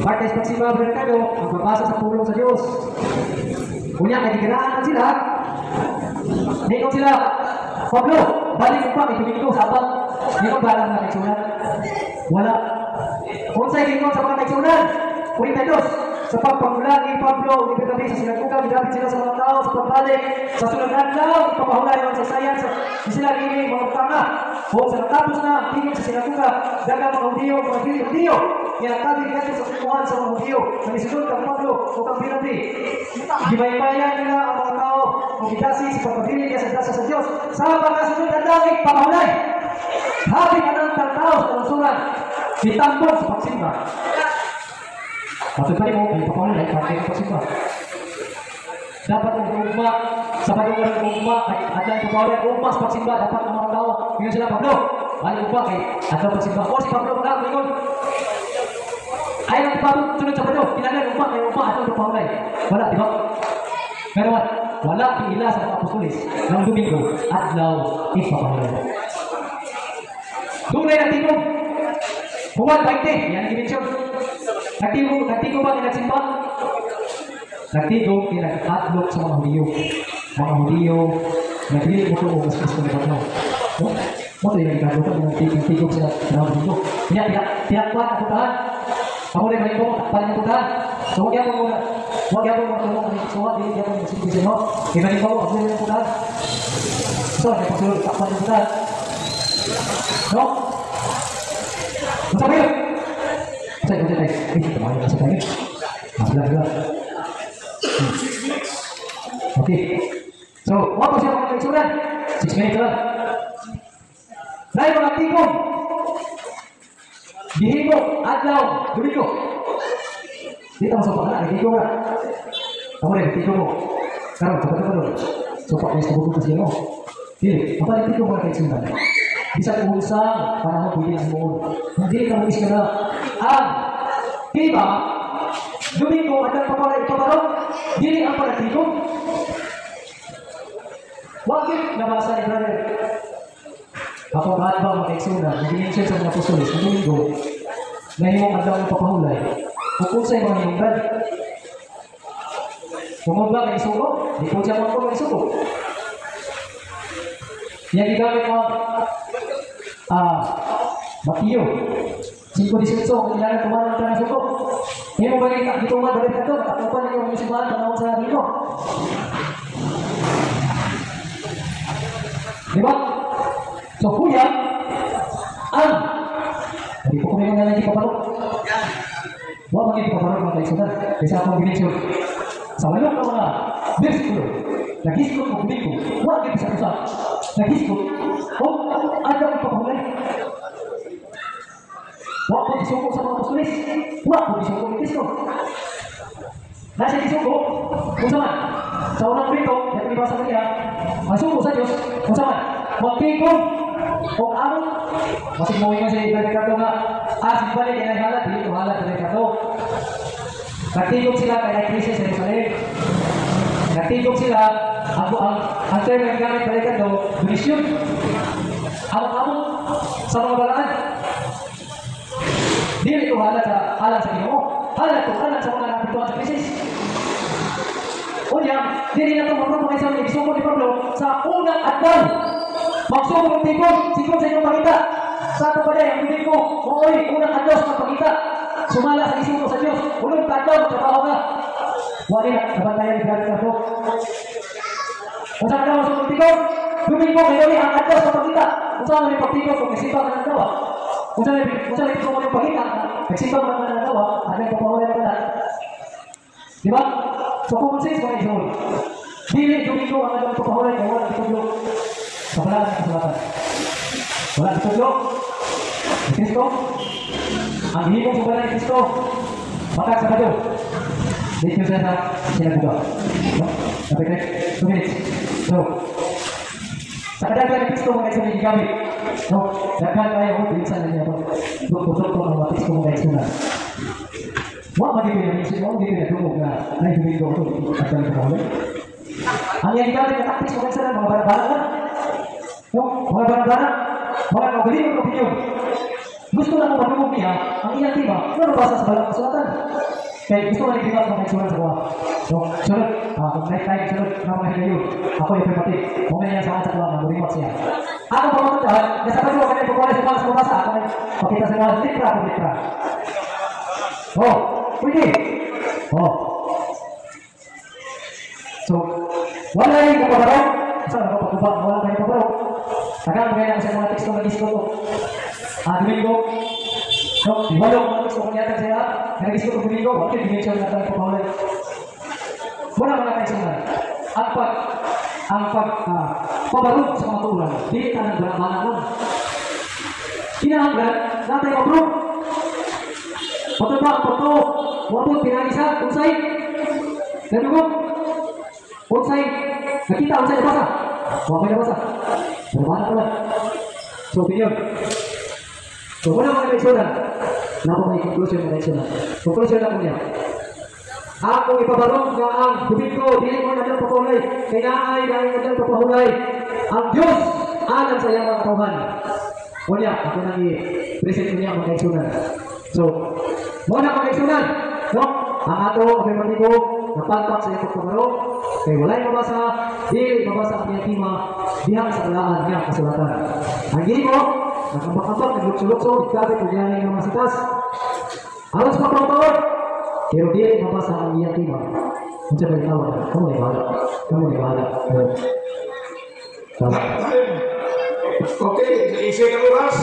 Part tayo sa pagsimba, Brother Ricardo, ang pagbasa sa pulong sa Diyos. Unya, kay gigiraan man sila. Ningon sila, "Pablo, balik mo pa, may Domingo, Sabat." Ningon ba ang mga kaigsunan? Wala. Unsay ningon sa mga kaigsunan? 42. Sa pagpangula ni Pablo, ni Bernabe sa sinagoga, gidapit sila sa mga tao sa pagbalik. Sa sunod na adlaw, papahulay ang sasayan sa sila ini mga tanga. O sa natapos na ang tingin sa sinagoga, daghang mga Hudiyo, mga dili Hudiyo, nga nakabi kadto sa sumuhan sa mga Hudiyo, nga nisunod kang Pablo o kang Bernabe. Gimaypayan nila ang mga tao o gidasi sa pagpabilin niya sa dasa sa Dios. Sa pagkasunod na dangit, papahulay. Habi ka ng tao sa kalungsuran, ditambong sa pagsimba. Matod pa mo, ay papahulay, bakit pagsimba? Dapat ang ugma, sa pagungol ng ugma, ay adlaw papahulay, ugma sa pagsimba, dapat ang mga tao, ingon sila, "Pablo, balik ugma kay adlaw pagsimba." O si Pablo na, ingon, ay ang Pablo, sunod sa Pablo, kinahanglan ugma, kay ugma, adlaw papahulay. Wala, di ba? Pero wala giila sa mga apostoles ng Domingo, adlaw ipapahulay. Dunay nagtigom. Juan 20, yan ang dimensyon. Nagtigom, nagtigom ba nagsimba? Nagtigom, kinag-adlok sa mga Hudiyo. Mga Hudiyo, nagdili mo ito mas Kristo ni Pablo. No? Mo ito yung nagkadlok, nagtigom sila sa mga Domingo. Kaya tinakpan ang putahan. Ako rin may takpan ang putahan. So, huwag yan mo matulong ang suwa, dili yan mo magsimbi sa inyo. Kaya manin mo, ako rin ang putahan. So, may pagsulod, takpan ang putahan. No? Ano sabi yun? Say, say, say. Eh, tumayo na sa tayo. Ah, sila, sila. Okay. So, wag po siya mga kaigsunan. 6 minutes lang. Dahil mga tigom, gihimo, adlaw, Domingo. Dito mo sa pagkala, nagtigom na. Ako rin, tigom mo. Karon, sa pagkakaroon. So, pa, sa bukod kasi ano. Dili, mapalit tigom, mga kaigsunan. Bisan unsang panahon pwede ang buon. Hindi ka mo na. Ang diba, Domingo, at ang papalay ito karon, dili ang pagtigom. Bakit nabasa ni brother? Ako ang ba mga kaigsunan, nag-mention sa mga apostoles, ng Domingo, nahimong adlaw ng papahulay. Kung unsay mga hinungdan. Kung ba kay isugo, di po siya mga isugo. Iyang gigamit ang Mateo 5:18, kung ilan tumanan ka ng suko. Hindi mo ba gituman balik ka to? Takupan ninyo ang simbahan panahon sa Ginoo. Di ba? So kuya, ang hindi ko kumingin nga lagi paparok. Wa man gyud paparok mga kaigsunan. Kaysa akong ginisyon. Sa walong ka mga bersikulo, nagisgot og Domingo, wa gyud sa usa. Nagisgot og adlaw ipapahulay. Wa ko gisuko sa mga apostoles. Wa ko gisuko ni Kristo. Nasa gisuko, unsa man? Sa unang Korinto, katong gibasa kaniya, ang suko sa Dios, unsa man? Magtigom o amot. Masig mo ingon si Brother Ricardo nga, si balik kay halat, dili ko halat, Brother Ricardo. Nagtigom sila kay krisis sa Jerusalem. Nagtigom sila, ang term nga gamit, Brother Ricardo, donisyon. Amot-amot sa mga balaan. Dili ko halat sa halat sa Ginoo. Halat ko halat sa mga napituan sa krisis. Unya, dili na ito mapropo sa mga isuko ni Pablo sa unang adlaw. Magsuko ng tigom, sigon sa inyong pangita. Sa ato pa din, ang Domingo, maoy unang adlaw sa pangita. Sumala sa isuko sa Dios, unang adlaw, trabaho ka. Wala na, nabantayan ni Brother Carlo. Unsa adlaw sa tigom? Domingo, kayo ni ang adlaw sa pangita. Unsa man ni pagtigom kung nagsimba ka ng adlaw? Unsa man ni pagita? Nagsimba ka ng adlaw, adlaw papahulan ka na. Di ba? So common sense mga igsoon. Dili Domingo ang adlaw papahulan kay wala gitudlo sa balaan ng kasulatan. Wala gitudlo ni Kristo. Ang gihimong sa ni Kristo matag Sabado. Dito siya sa sinagoga. No? Napit 2 minutes. So, sa kadaghan ni Kristo mga igsoon gigamit. No? Daghan kayo ko minsan na niya to. Dukto-dukto ang mga teksto mga igsoon. Wa man dito yung isip, wa man dito yung dungog na ay Domingo ito at ang papahuloy. Ang iyang gigamit na tactics mga igsoon, mga barabara na. No? Mga barabara, mga kaugalingon opinion. Gusto na kung madungog niya ang iyang tema, pero basa sa balang kasulatan. Kaya gusto na nagbigat mga igsoon sa kuha. No? Sunod, kung next time, sunod na mga higayon, ako yung affirmative. Muna niya sa kuha, na siya. Ako pamatuntahan, nasa pagkawa kanya pagkuha sa mga sumabasa, ako ay pakita sa mga litra kung litra. Oh, pwede. Oh. So, wala yung papabarok. Saan ako pagkuba? Wala kayong papabarok. Tagal, kaya sa mga teksto na gisko ko. Domingo. No, wala mga teksto kung yata siya. Nagisko ko Domingo. Bakit dimension na tayo papahulay? Wala mga kaigsunan. Ang pag pabarog sa mga tuuran, dili ka nang barang nun. Kinahanglan, natay ma-prove. Patol ba ang pato? Wapot, pinagisa, unsay? Nadugog? Unsay? Nakita, unsay nabasa? Wa may nabasa. Pero mana pala. So, opinion. So, wala mga kaigsunan. Nako may conclusion mga kaigsunan. Conclusion na po niya. Ako ipabarog nga ang Domingo, dili mo na papahulay. Kay naay dahil na papahulay. Ang Diyos alang sa iyang mga katawhan. Unya, ako nang i-present niya mga kaigsunan. So, mo na mga kaigsunan, no? Ang ato afirmatibo, napalpak sa iyang pagpabarog, kay walay mabasa, dili mabasa ang iyang tema, diha sa balaan nga kasulatan. Ang gihimo, nagambak-ambak, naglukso-lukso, ikabit, ug ng mga sitas. Aros mapawag, pero dili mabasa ang iyang tema. Unsa ba tawag? Kamo ni bahala. Kamo ni bahala. Tama. Okay, sa isang oras,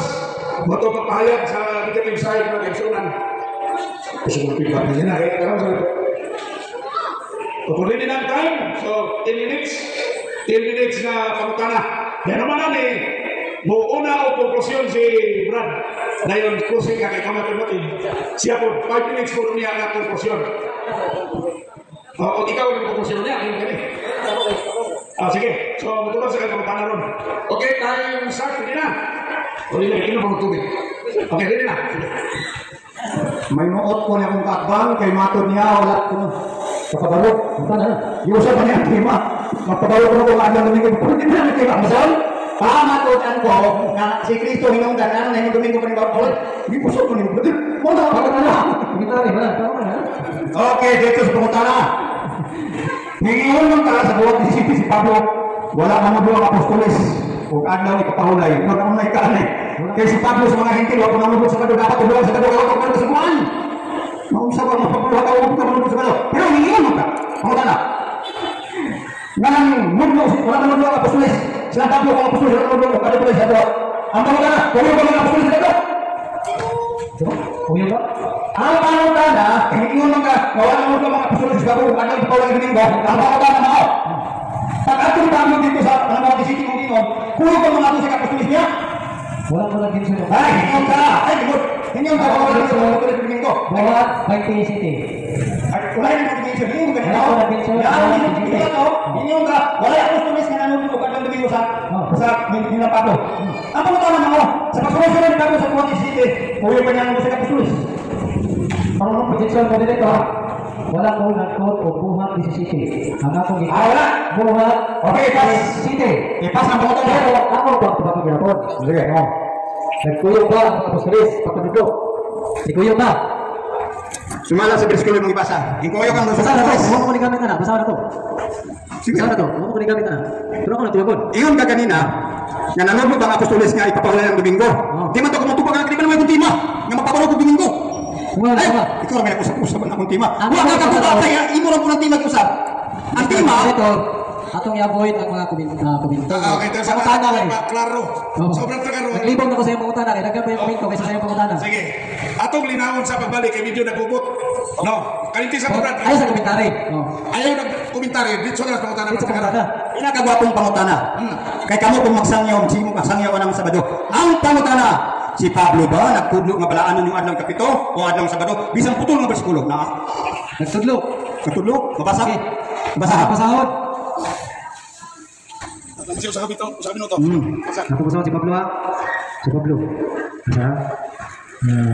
mato papahayag sa negative side ng kaigsunan. Kasi kung pick niya na, kaya karon sa Pupuli din ang time. So, 10 minutes. 10 minutes na pangutana. Yan naman na eh. Muuna o konklusyon si Brad. Dayon, closing ka kay Kama Timothy. Siya po, 5 minutes po niya ang konklusyon. O, ikaw ang konklusyon niya. Ayun kami. Sige. So, matulog sa kanyang pangutana ron. Okay, tayo start. Ready na. O, hindi, hindi na tubig. Okay, ready na. Sige. May muot ko niya kong kaakbang, kay matod niya, wala ko no. Kapabalog. Unta na. Giusap pa niya ang tema. Magpabalo ko na kung ano Domingo. Hindi na ang tema. Masal? Pamatudan ko nga si Kristo hinungdan ano na yung Domingo pa ni Bawal. Hindi po ko ni Mo na Pangutana. Pangutana, wala. Tama na. Okay, dito sa pangutana. Ningingon man ka sa buhat ni si Pablo, wala man mo ang apostoles. Ug adlaw ipapahulay, mag-unay ka ani. Kay si Pablo sa mga Hentil, wa ko nanulog sa Sabado, dapat tulungan sa Sabado, wa ko sa buwan. Maunsa ba mapapuluha ka wa ko nanulog sa Sabado. Pero hiingon ka. Pangutana. Nganang mudlo, wala man mudlo ang apostoles. Sila Pablo ang apostoles, wala mudlo ang apostoles sa doa. Ang pangutana, kuyo ba mga apostoles sa doa? Kuyo ba? Ang pangutana, hiingon man ka, wala man mudlo mga apostoles sa Sabado, adlaw ipapahulay ang Domingo. Ang pangutana mao. Pag atong Pablo dito sa mga city mong ingon, kuyo ba mga apostoles sa apostoles niya? Wala ko lang ginsunod. Ay, hingon ka! Ay, good! Hingon ka! Wala ko lang sa apostoles sa Domingo. Buhat 27. Ay, wala yung nag-mention. Hingon ka Wala ko nag-mention. Hingon ka! Wala yung apostoles nga nanunod og adlaw Domingo sa nila Pablo. Ang pangutana mo, sa pagsunod-sunod ni Pablo sa Buhat City, kuyo ba niya ang sa apostoles? Parang projection mo dito ha. Wala ko nagkot o buhat 17. Ang akong Ah, wala. Buhat Okay, pass. 17. Ipas ang pangutana. Pero ako ba ang tubag gyapon? Sige. Oh. Nagkuyog ba ang mga apostoles pagkanudlo? Nagkuyog ba? Sumala sa bersikulo mong ibasa. Hingkoyo kang sa Basa na to. apostoles. Huwag mo ko ni gamit na. Basa na to. Sige. Basa na to. Huwag mo ko ni gamit na. Pero ako natuwagon. Ingon ka kanina, nga nanudlo bang apostoles nga ipapahulay ang Domingo? Oh. Di man to kumutubag ang di man may tema nga mapabalo og Domingo. Wala Ay, na. ikaw ra may usap-usap ang akong tema. Ang Wa ka akong katubag usap. kaya imo ra po ng tema giusap. Ang tema, Ito, atong i-avoid ang mga komento. Ah, okay, tayo sa Pangutana kay. Klaro. Oo. Sobrang klaro. Naglibog na ko sa iyong pangutana kay daghan pa yung komento kaysa sa iyong pangutana. Sige. Atong linawon sa pagbalik kay medyo nagubot. No. Kalinti sa Brad. Ayaw sa komentary. Oh. Ayaw nag komentaryo dito sa pangutana. Dito sa pangutana. pinakagwapong pangutana. Kay kamo kung magsangyaw, sino magsangyaw anang Sabado. Ang pangutana, si Pablo ba nagtudlo nga balaanon yung adlaw kapito o adlaw Sabado? Bisan putol nga bersikulo na. Nagtudlo. Nagtudlo, mabasa. Okay. Basa. Pasahod. Sa kapito, sa minuto. Basa. Ako pasahod si Pablo ha. Si Pablo. Basa.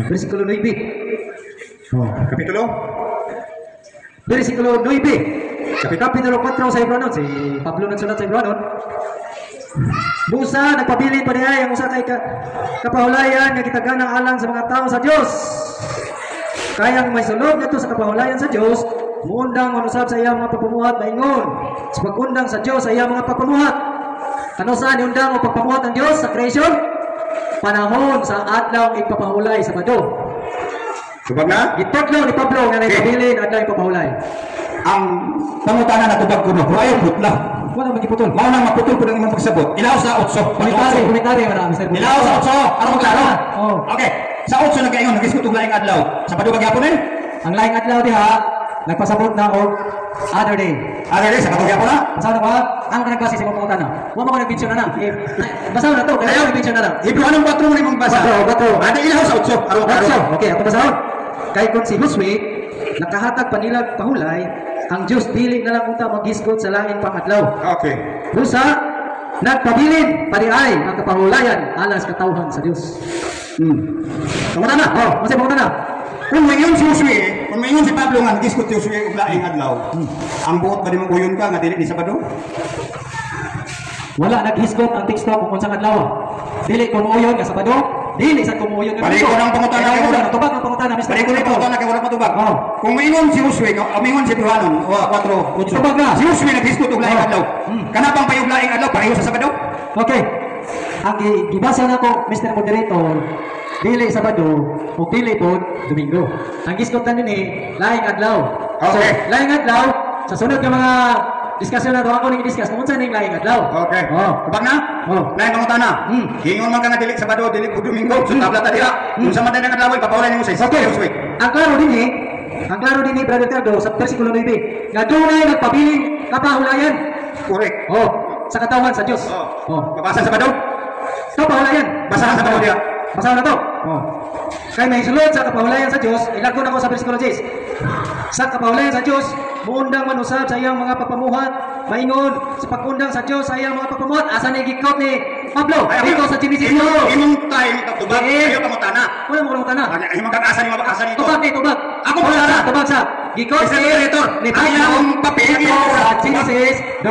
Versikulo 9. Oh. Kapitulo? Versikulo 9. Kapitulo 4 sa Hebrew, si Pablo nagsulat sa Hebrew. Busa nagpabilin pa niya ang usa kay kapahulayan nga gitaganang alang sa mga tao sa Dios. Kaya ang may sulod ngadto sa kapahulayan sa Dios, muundang manusab sa iyang mga pagpamuhat maingon sa pagundang sa Dios sa iyang mga pagpamuhat. Kano saan iundang o pagpamuhat ng Dios sa creation? Panahon sa adlaw ipapahulay sa Sabado. Tubag na? Gitudlo ni Pablo nga nagpabilin adlaw ipapahulay. Ang pangutana na tubag kuno, ayaw putla. Wala magiputol. Mao nang maputol po ng imong pagsabot. Ilaw sa 8. Komentary, komentary wala Mr. Ilaw sa 8. Aron klaro. Oh. Okay. Sa 8 nagkaingon nagisgot og laing adlaw. Sabado ba gyapon eh? Ang laing adlaw diha nagpasabot na og other day. Other day, Sabado gyapon na. Basa na ba? Ang ka nagbase sa imong pangutana. Wa mo ko nag-mention na na. Basa na to, kaya nag-mention na lang. Hebrew anong 4 mo nimong basa? 4. Ate ilaw sa 8. Aron klaro. 8. Okay, ato basahon. Kay kung si Josue nakahatag pa nila pahulay, ang Dios dili na lang unta maghisgot sa lain pang adlaw. Okay. Busa nagpabilin paniay ang kapahulayan alang sa katawhan sa Dios. Pangutana. Oh, masay pangutana. Kung mayon si Josue, kung mayon si Pablo nga nagisgot si Josue og laing adlaw, ang buot ba nimong uyon ka nga dili ni Sabado? Wala naghisgot ang teksto kung unsang adlaw. Dili kumuuyon nga Sabado, dili sa kumuuyon nga Balik ko ng pangutana Kaya kay wala wala. tubag ang pangutana Mr. Balik ko ng pangutana kay wala patubag. Oh. Kung maingon si Josue, kung maingon si Bruhanon, o 4, 8. Tubag na. Si Josue naghisgot og laing Oh. adlaw. Kana pang payog laing adlaw pareho sa Sabado? Okay. Ang gibasa nako Mr. Moderator, dili Sabado ug dili pod Domingo. Ang gisgot na nini laing adlaw. Okay. So, laing adlaw sa sunod nga mga diskusyon na to ako ning discuss kung unsa ning laing adlaw. Okay. Oh. Tubag na? Oh. Laing pangutana. Hingon man ka nga dili Sabado, dili pud Domingo, so tabla ta diha. Unsa man ang adlaw ipapawalay nimo sa Okay. Josue. Ang klaro dinhi Brother Cardo sa versikulo 9, nga dunay nagpabiling kapahulayan. Correct. Oh, sa katawan sa Dios. Oh. Oh. Mabasa sa Sabado? Kapahulayan. Basahan sa Sabado diha. Basahan na to. Oh. Kay may sulod sa kapahulayan sa Dios, ilagko na ko sa versikulo 10. Sa kapahulayan sa Dios, muundang manusab sa iyang mga pagpamuhat, maingon sa pagundang sa Dios sa iyang mga pagpamuhat. Asa ni gikot ni Pablo? Ay, Dito sa Genesis Imong time tubag, Eh. ayaw pangutana. Wala mo pangutana. Ay, imong asa ni mabasa nito. Tubag ni tubag. Ako pangutana. Tubag sa gikot Mr. Moderator, ni ang Pablo iyang papel, dito sa Genesis 2,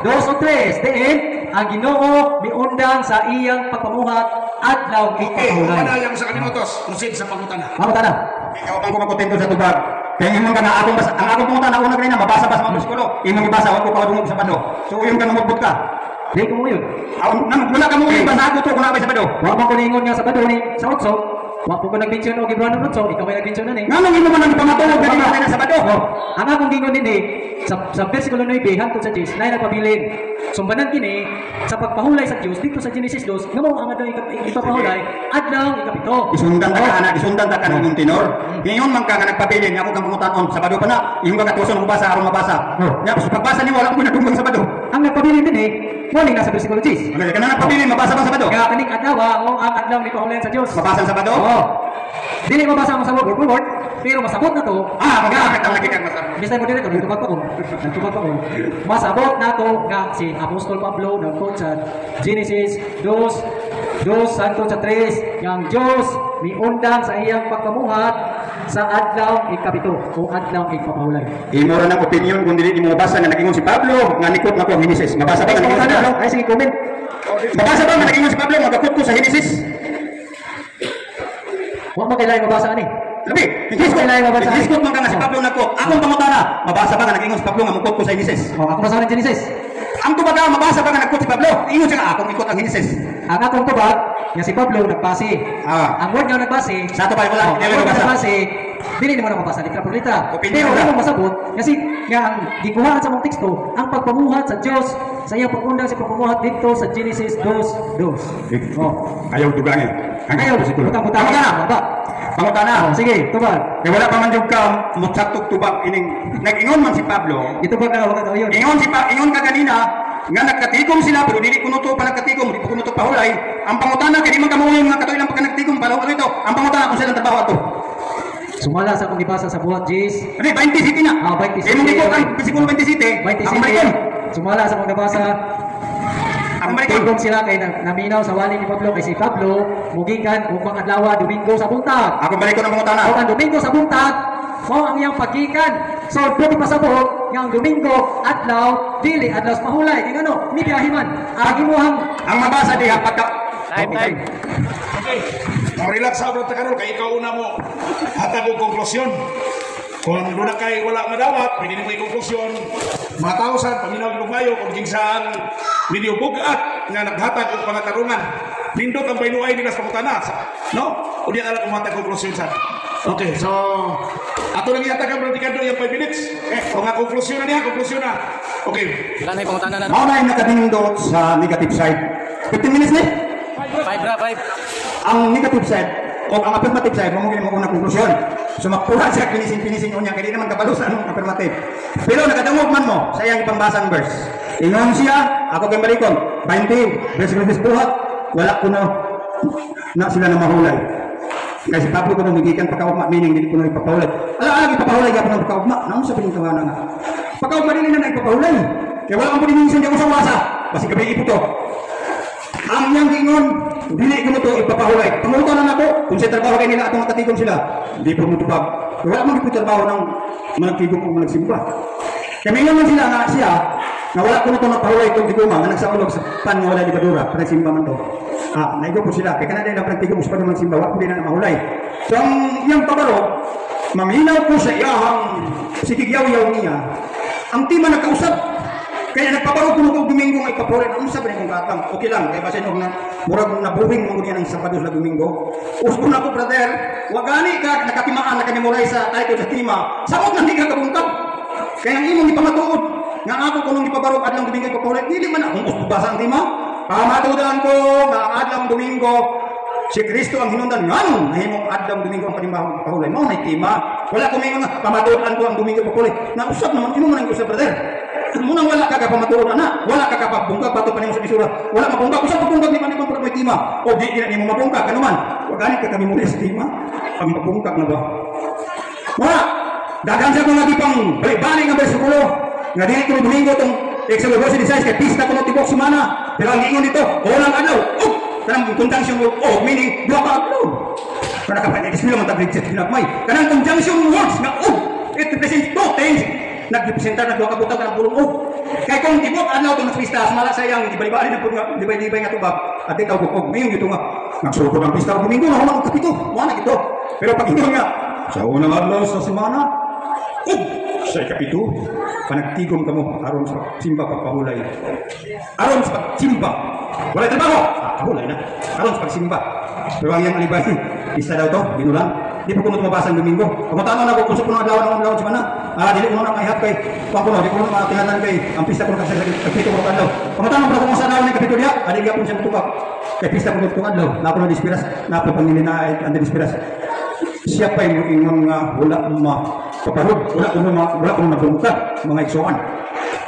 2 o 3. Diin, ang Ginoo miundang sa iyang pagpamuhat adlaw Okay, ipapahulay. wala yung sa kaminutos. Proceed sa pangutana. Pangutana. Ikaw bang kumakontento sa tubag? Kaya imong ka na akong basa, ang akong pangutana una kanina mabasa ba sa mga bersikulo? Imong ibasa wa ko pa dungog sa Sabado. So uyon ka numugbot ka. Di ko mo yun. Aw, wala ka mo uyon, basa ko to kung naa ba Sabado. Wa man ko niingon nga Sabado ni sa 8. Wa po ko nag-mention og Hebreo 8, ikaw may nag-mention na ni. Nganong imo man ang pamatuod nga dili na Sabado? Oh, ang akong gingon dinhi sa versikulo 9 hangtod sa 10 na nagpabilin. Sumbanan kini sa pagpahulay sa Dios dito sa Genesis 2 nga mao ang adlaw ipapahulay, adlaw ikapito. Isundan ta ka ana, isundan ta ka ng tenor. Ngayon man ka nga nagpabilin, nga ako kang pangutanon, Sabado pa na, imong ka katuson ko basa aron mabasa. Oh. Nya sa pagbasa nimo wala ko nadunggang Sabado. Ang nagpabilin dinhi mo ning nasa versikulo 10. Okay, kana nagpabilin mabasa ba Sabado? Nga kaning adlaw mao ang adlaw ni pahulayan sa Dios. Mabasa ang Sabado? Oo. Dili mabasa ang sa word for word, pero masabot na to. Ah, magkakit ang lagi kang masabot. Mr. Moderator, nagtubag pa ko. Nagtubag pa ko. Masabot na to nga si Apostol Pablo nagtod sa Genesis 2, 2 hangtod sa 3, nga ang Diyos miundang sa iyang pagpamuhat sa adlaw ikapito o adlaw ikapahulay. Imo ra nang opinion kung dili nimo mabasa nga nagingon si Pablo nga nikot na ko ang Genesis. Mabasa ba Ay, nga nagingon si Pablo? ay, sige, comment. Mabasa ba nga nagingon si Pablo nga gakot ko sa Genesis? Wa mo kailangan mabasa ani. Labi, hiskot, Kailangan mabasa. hiskot man ka nga si Pablo nagkot. Akong pangutana, mabasa ba nga nagingon si Pablo nga mukot ko sa Genesis? O, ako basa ng Genesis. Ang tubaga, mabasa ba nga nagkot si Pablo? Ingon siya nga akong ikot ang Genesis. Ang akong tubag, nga si Pablo nagbase. Ah. Ang word nga nagbase, Sa ato pa, wala, oh, hindi ang word mo nga mabasa. nagbase, dili nimo na mabasa litra por litra. Opinion Pero ra. mo masabot kasi nga ang gikuhaan sa mong teksto ang pagpamuhat sa Dios sa iyang pag-undang sa pagpamuhat didto sa Genesis 2:2. Oh. Ayaw dugangi. Ayaw, butang-butang. Pangutana. Baba. Pangutana. Oh, sige, tubag. Kaya wala pa man jud ka mutsaktog tubag ining nag-ingon man si Pablo. Itubag na wala ka yun. Ingon si pa, ingon ka ganina nga nagkatigom sila pero dili kuno to pa nagkatigom, di pa kuno to pahulay. Ang pangutana kay di man kamuoy nga katuig lang pagka nagtigom palaw ano ito. Ang pangutana kung silang trabaho ato. Sumala sa akong gibasa sa buhat Jis. Ano, 20 city na. Ah, 20 Imong city. gikot ang bersikulo 20 city. 20 Akong balikon. Sumala sa akong nabasa. Akong balikon. Tigom sila kay naminaw sa wali ni Pablo kay si Pablo mugikan upang adlaw Domingo sa buntag. Akong balikon ang pangutana. O ang Domingo sa buntag, mao ang iyang pagikan. So pwede pasabot nga ang Domingo adlaw dili adlaw sa pahulay. Kay ngano, mibiyahe man. Ang imuhang Ang mabasa diha pagka Time, time. Okay. Relax sa bro karon kay ikaw una mo hatag og konklusyon. Kung doon na kay wala madawat, pwede nimo i-konklusyon. Mga tao sad paminaw og mayo kung kinsa ang medyo bugat nga naghatag og pangatarungan. Nindot ang baynuay nila sa pangutana, no? O di ala kung matag konklusyon sad. Okay, so ato lang ihatag ang Brad yung 5 minutes. Eh, o nga konklusyon na niya, konklusyon na. Okay. Wala na yung pangutana na. Mao na yung nakadindot sa negative side. 15 minutes ni. 5 ra, 5. Ang negative side o ang affirmative side mo mo una konklusyon. So makuha siya pinising-pinising unya kay di naman kabalo sa anong affirmative. Pero nakadungog man mo sa iyang ipambasang verse. Ingon siya, ako kay balikon, 20 verse verse buhat, wala ko na na sila na mahulay. Kay si Pablo kuno migikan pagkaugma meaning dili kuno ipapahulay. Ala ala ipapahulay gyapon ang pagkaugma. Naon sa pinintawana nga. Pagkaugma dili na na ipapahulay. Kay wala man pud di ako sa wasa. Basi gabi iputo. Ang niyang giingon, dili ko to ipapahulay. Pangutan na nako, kung sa trabaho kay nila atong matatigom sila, di po mo tubag. Wala man gyud trabaho ng managtigom o managsimba. Kaya mingon man sila nga siya, nga wala ko na ito napahulay itong tigoma, nga nagsaulog sa pan nga wala libadura, panagsimba man to. Ah, naigo po sila, kaya kanada na panagtigom, sa pan managsimba, wala ko din na mahulay. So ang iyang pabaro, maminaw po sa iyahang sigigyaw-yaw niya, ang tima nagkausap. Kaya nagpabaro ko nung Domingo nga ikaporen, ang sabi kong katang, okay lang, kaya basin og na, murag nabuhing mo niya ng Sabado sa Domingo. Usbo na ko, brother, wagani ka, nakatimaan, nakamemorize sa tayo sa tima, samot na hindi ka kabungkab. Kaya ang imong ipamatuod, nga ako kunong ipabaro adlong Domingo ikaporen, dili man akong usbo basa ang tima. Pamatudan ko, nga ang adlong Domingo, si Kristo ang hinundan nganong nahimong adlong Domingo ang panimbahong pahulay. Mao na tima. Wala ko mingon nga pamatuod ko ang Domingo pahulay. Nausap naman imo man ang usap, brother. Munang wala ka kapamatuod ana, wala ka kapabungkag bato pa nimo sa bisura. Wala mabungkag usap pabungkag ni man imong may tima. O di na nimo mabungkag kanuman. Wa gani ka kami muli sa tima. Pag mabungkag na ba? Wala. Daghan sa kong lagi pang bali nga bersikulo. Nga dili ko Domingo tong Exodus 12:16 kay pista kuno tibok semana. Pero ang giingon dito, unang adlaw. Oh, kanang conjunction word oh meaning duha ka adlaw. Kana ka pa explain man ta bridget ginagmay. Kanang conjunction words nga oh, it represents two things. Nagrepresentar na duha ka butang kanang pulong oh. Kay kung tibok adlaw tong pista, sumala sa iyang dibay-dibay na pud nga dibay-dibay nga tubag. At ikaw og mayon gito nga nagsugod ang pista og Domingo na human og kapito. Mo na gito. Pero pag ingon nga sa unang adlaw sa semana, Ug sa ikapito, panagtigom kamo aron sa pagsimba pagpahulay. Aron sa pagsimba. Walay trabaho. Ah, pahulay na. Aron sa pagsimba. Pero ang iyang alibay, isa daw to, binulang. Di pa ko tumabasa ang Domingo. Pangutana na ko kung sa puno adlaw ang adlaw semana. Ah, dili ko na maihap kay kuan ko no, di ko na matinatan kay ang pista ko kasi kapito ko adlaw. Pangutana ko kung sa adlaw ni kapito diha, adi gyapon siya tubak. Kay pista ko itong adlaw, na ko na dispiras, na ko pangilina ang dispiras. Siya pa'y moingon nga wala mapaparod, wala ko ma, wala ko mabungkag mga igsoon.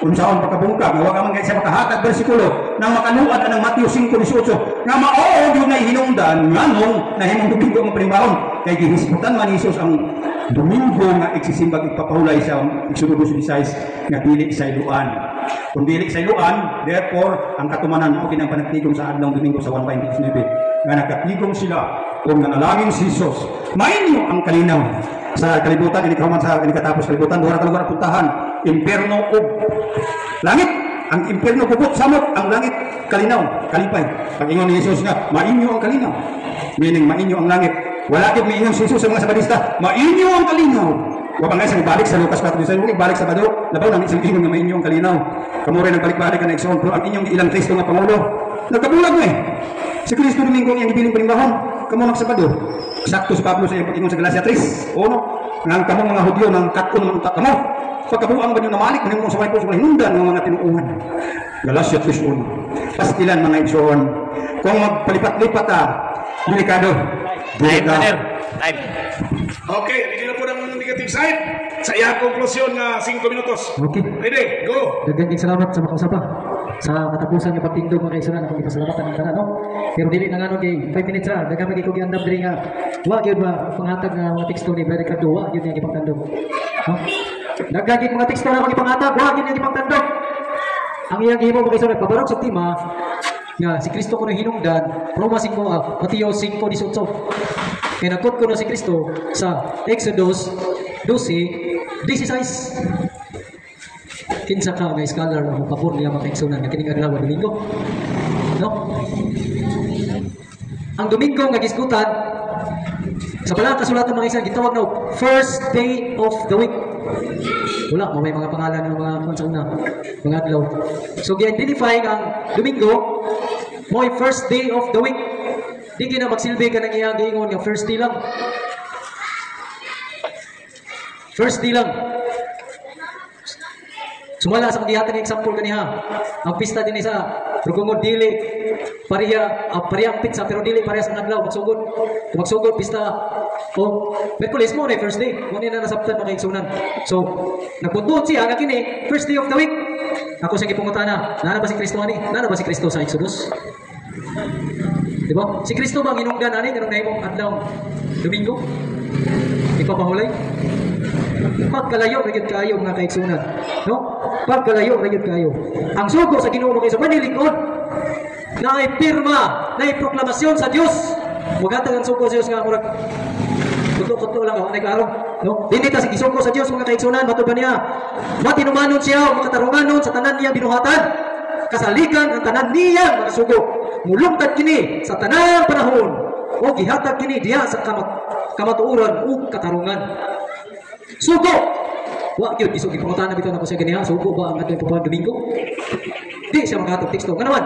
Unsaon pagkabungkag nga wa ka man kay siya makahatag bersikulo nang makanuad anang Mateo 5:18 nga mao gyud na hinungdan nganong nahimong Domingo ang panimbahon kay gihisgutan man ni Jesus ang Domingo nga igsisimbag igpapahulay sa Exodo 16 nga dili sayloan. Kung dili sayloan, therefore ang katumanan mao kinang panagtigom sa adlaw Domingo sa 1:29 nga nakatigom sila kung nanalangin si Jesus, mainyo ang kalinaw sa kalibutan, ini kahuman sa ini katapos kalibutan, duha ka lugar puntahan, impierno ug langit. Ang impierno gubot samot, ang langit kalinaw, kalipay. Pag ingon ni Jesus nga, mainyo ang kalinaw, meaning mainyo ang langit. Wala gyud miingon si Jesus sa mga Sabadista, mainyo ang kalinaw. Wa pa nga isang balik sa Lucas 4:16, balik sa Sabado, labaw nang isang ingon nga mainyo ang kalinaw. Kamo rin nagbalik-balik ka na igsoon, pero ang inyong ilang Kristo nga pangulo, nagkabulag mo eh. Si Kristo Domingo ang iyang gibiling panimbahon, kamo magsabado. Sakto si Pablo sa iyang pag-ingon sa Galatia 3:1, nga ang kamong mga Hudyo nang kat-on man unta kamo. Pagkabuang ba niyo namalik, manimo sa way po sa hinungdan ng mga tinuohan. Galatia 3:1. Pastilan mga igsoon, kung magpalipat-lipat ta, delikado. Time, Delikado. brother. Time. Okay, hindi na po ng negative side. Sa iyang konklusyon nga 5 minutos. Okay. Ready, go. Daghang kay salamat sa makausapa. Sa katapusan nga pagtindog mga kaigsunan, akong gipasalamatan ang tanan, no? Pero dili na ngano kay 5 minutes ra, daghang man kay ko giandam diri nga wa gyud ba panghatag nga mga teksto ni Brother Ricardo, wa gyud niya gipangtandog. No? Daghang gyud mga teksto na akong gipanghatag, wa gyud niya gipangtandog. Ang iyang gihimo mga kaigsunan, pabarog sa tema nga si Kristo kuno hinungdan, Roma 5, Mateo 5:18. Kay nagkot kuno si Kristo sa Exodus 12:16. Kinsa ka nga scholar nga mopabor niya mga kaigsunan nga kining adlaw Domingo? No? Ang Domingo nga gisgutan sa balang kasulatan mga isa gitawag na first day of the week. Wala mo may mga pangalan ng mga kung sa una, mga adlaw. So gi-identify ang Domingo mo'y first day of the week. Di gina magsilbi ka ng iyang giingon nga first day lang. First day lang. Sumala sa paghihatag ng example kaniha. Ang pista din isa, rugungod dili pareha, pareha ang pizza pero dili pareha sa adlaw magsugod. Kung magsugod pista o Miyerkules mo na first day. Mo ni na nasabtan mga kaigsunan. So nagbuot siya nga kini first day of the week. Ako siya gipangutana, naa ba si Kristo ani? Naa ba si Kristo sa Exodus? Di ba? Si Kristo ba ang hinungdan ani nganong nahimong adlaw Domingo? Ipapahulay? Pagkalayo ra gyud kaayo mga kaigsunan, no? Pagkalayo ra gyud kaayo. Ang sugo sa Ginoo mga kaigsunan manilikod. Naay pirma, naay proklamasyon sa Dios. Mugatag ang sugo sa Dios nga murag kutlo-kutlo lang ako nag-araw, no? Dili ta sige sugo sa Dios mga kaigsunan, matud ba niya? Matinumanon siya, makatarunganon sa tanan niya binuhatan. Kasalikan ang tanan niya mga sugo. Mulungtad kini sa tanang panahon o gihatag kini diha sa kamatuoran ug katarungan. Sugo! Wa gyud isog gipangutana bitaw nako siya ganiha, sugo ba ang adlaw papuan Domingo? Di siya makahatag teksto. Nga naman,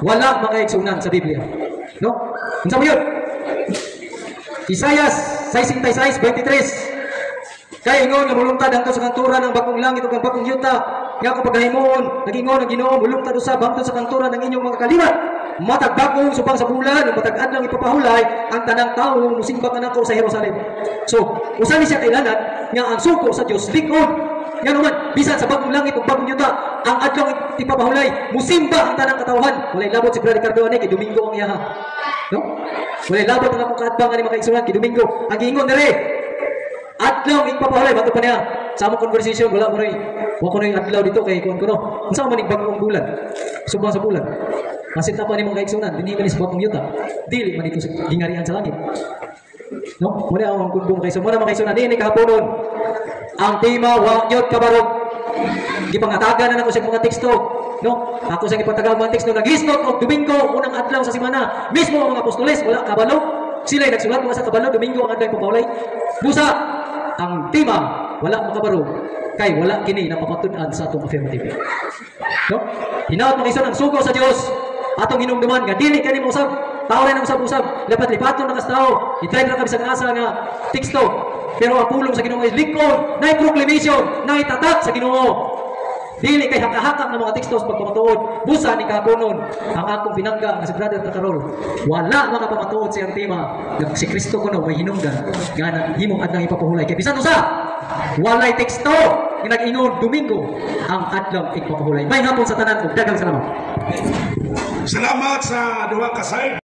wala makaigsunan sa Biblia. No? Unsa man yun? Isayas 66:23. Kay ingon nga mulungtad ang sa kanturan ng bagong langit ug ang bagong yuta. Nga ako paghahimuon, nagingon ang Ginoo mulungtad usab hangtod sa kanturan ng inyong mga kaliwat. Matag bagong subang sa bulan, ug matag adlaw ipapahulay ang tanang tawo musimba kanako sa Jerusalem. So, usa ni siya kailangan nga ang suko sa Dios lig-on. Nga naman, bisan sa bagong langit ug bagong yuta, ang adlaw ipapahulay, musimba ang tanang katawhan. Walay labot si Brother Ricardo ani kay Domingo ang iyaha. No? Walay labot ang akong kaatbang ani mga kaigsuonan kay Domingo. Ang giingon dire, adlaw ipapahulay bato pa niya. Sa among conversation wala mo rin. Wa ko rin adlaw dito kay kuan ko no. Unsa man ning bagong bulan? Subang sa bulan. Masinta pa ni mga kaigsuonan, dinhi man sa bagong yuta. Dili man ito sa gingarian sa langit. No? Muna ang kundong kay muna mga kaigsuonan dinhi kahaponon. Ang tema wa gyud kabarog. Gipangatagan na nako sa mga teksto, no? Ako sa gipangatagan mga teksto nagisnot og Domingo unang adlaw sa semana. Mismo ang mga apostoles wala kabalo. Sila ay nagsulat mga sa kabalo Domingo ang adlaw ipapahulay. Busa Ang tema wala makabaro kay wala kini napapatud-an sa atong affirmative. No? Hinaot, mga igsoon, ang sugo sa Dios atong hinumduman nga dili kani mo usab tao rin ang usab-usab, lipat-lipaton na kas tao, i-drive na ka bisag asa nga teksto, pero ang pulong sa Ginoo is lig-on, na proclamation, na itatak sa Ginoo. Dili kay haka-haka ng mga teksto sa pagpamatuod. Busa ni kapunon ang akong pinangga nga si Brother Takarol. Wala makapamatuod siyang tema nga si Kristo kuno may hinungdan nga naghimong adlaw ipapahuloy. Kay bisan usa, walay teksto nga nag-ingon Domingo ang adlaw igpapahulay. May hapon sa tanan ug daghang salamat. Salamat sa duha ka side.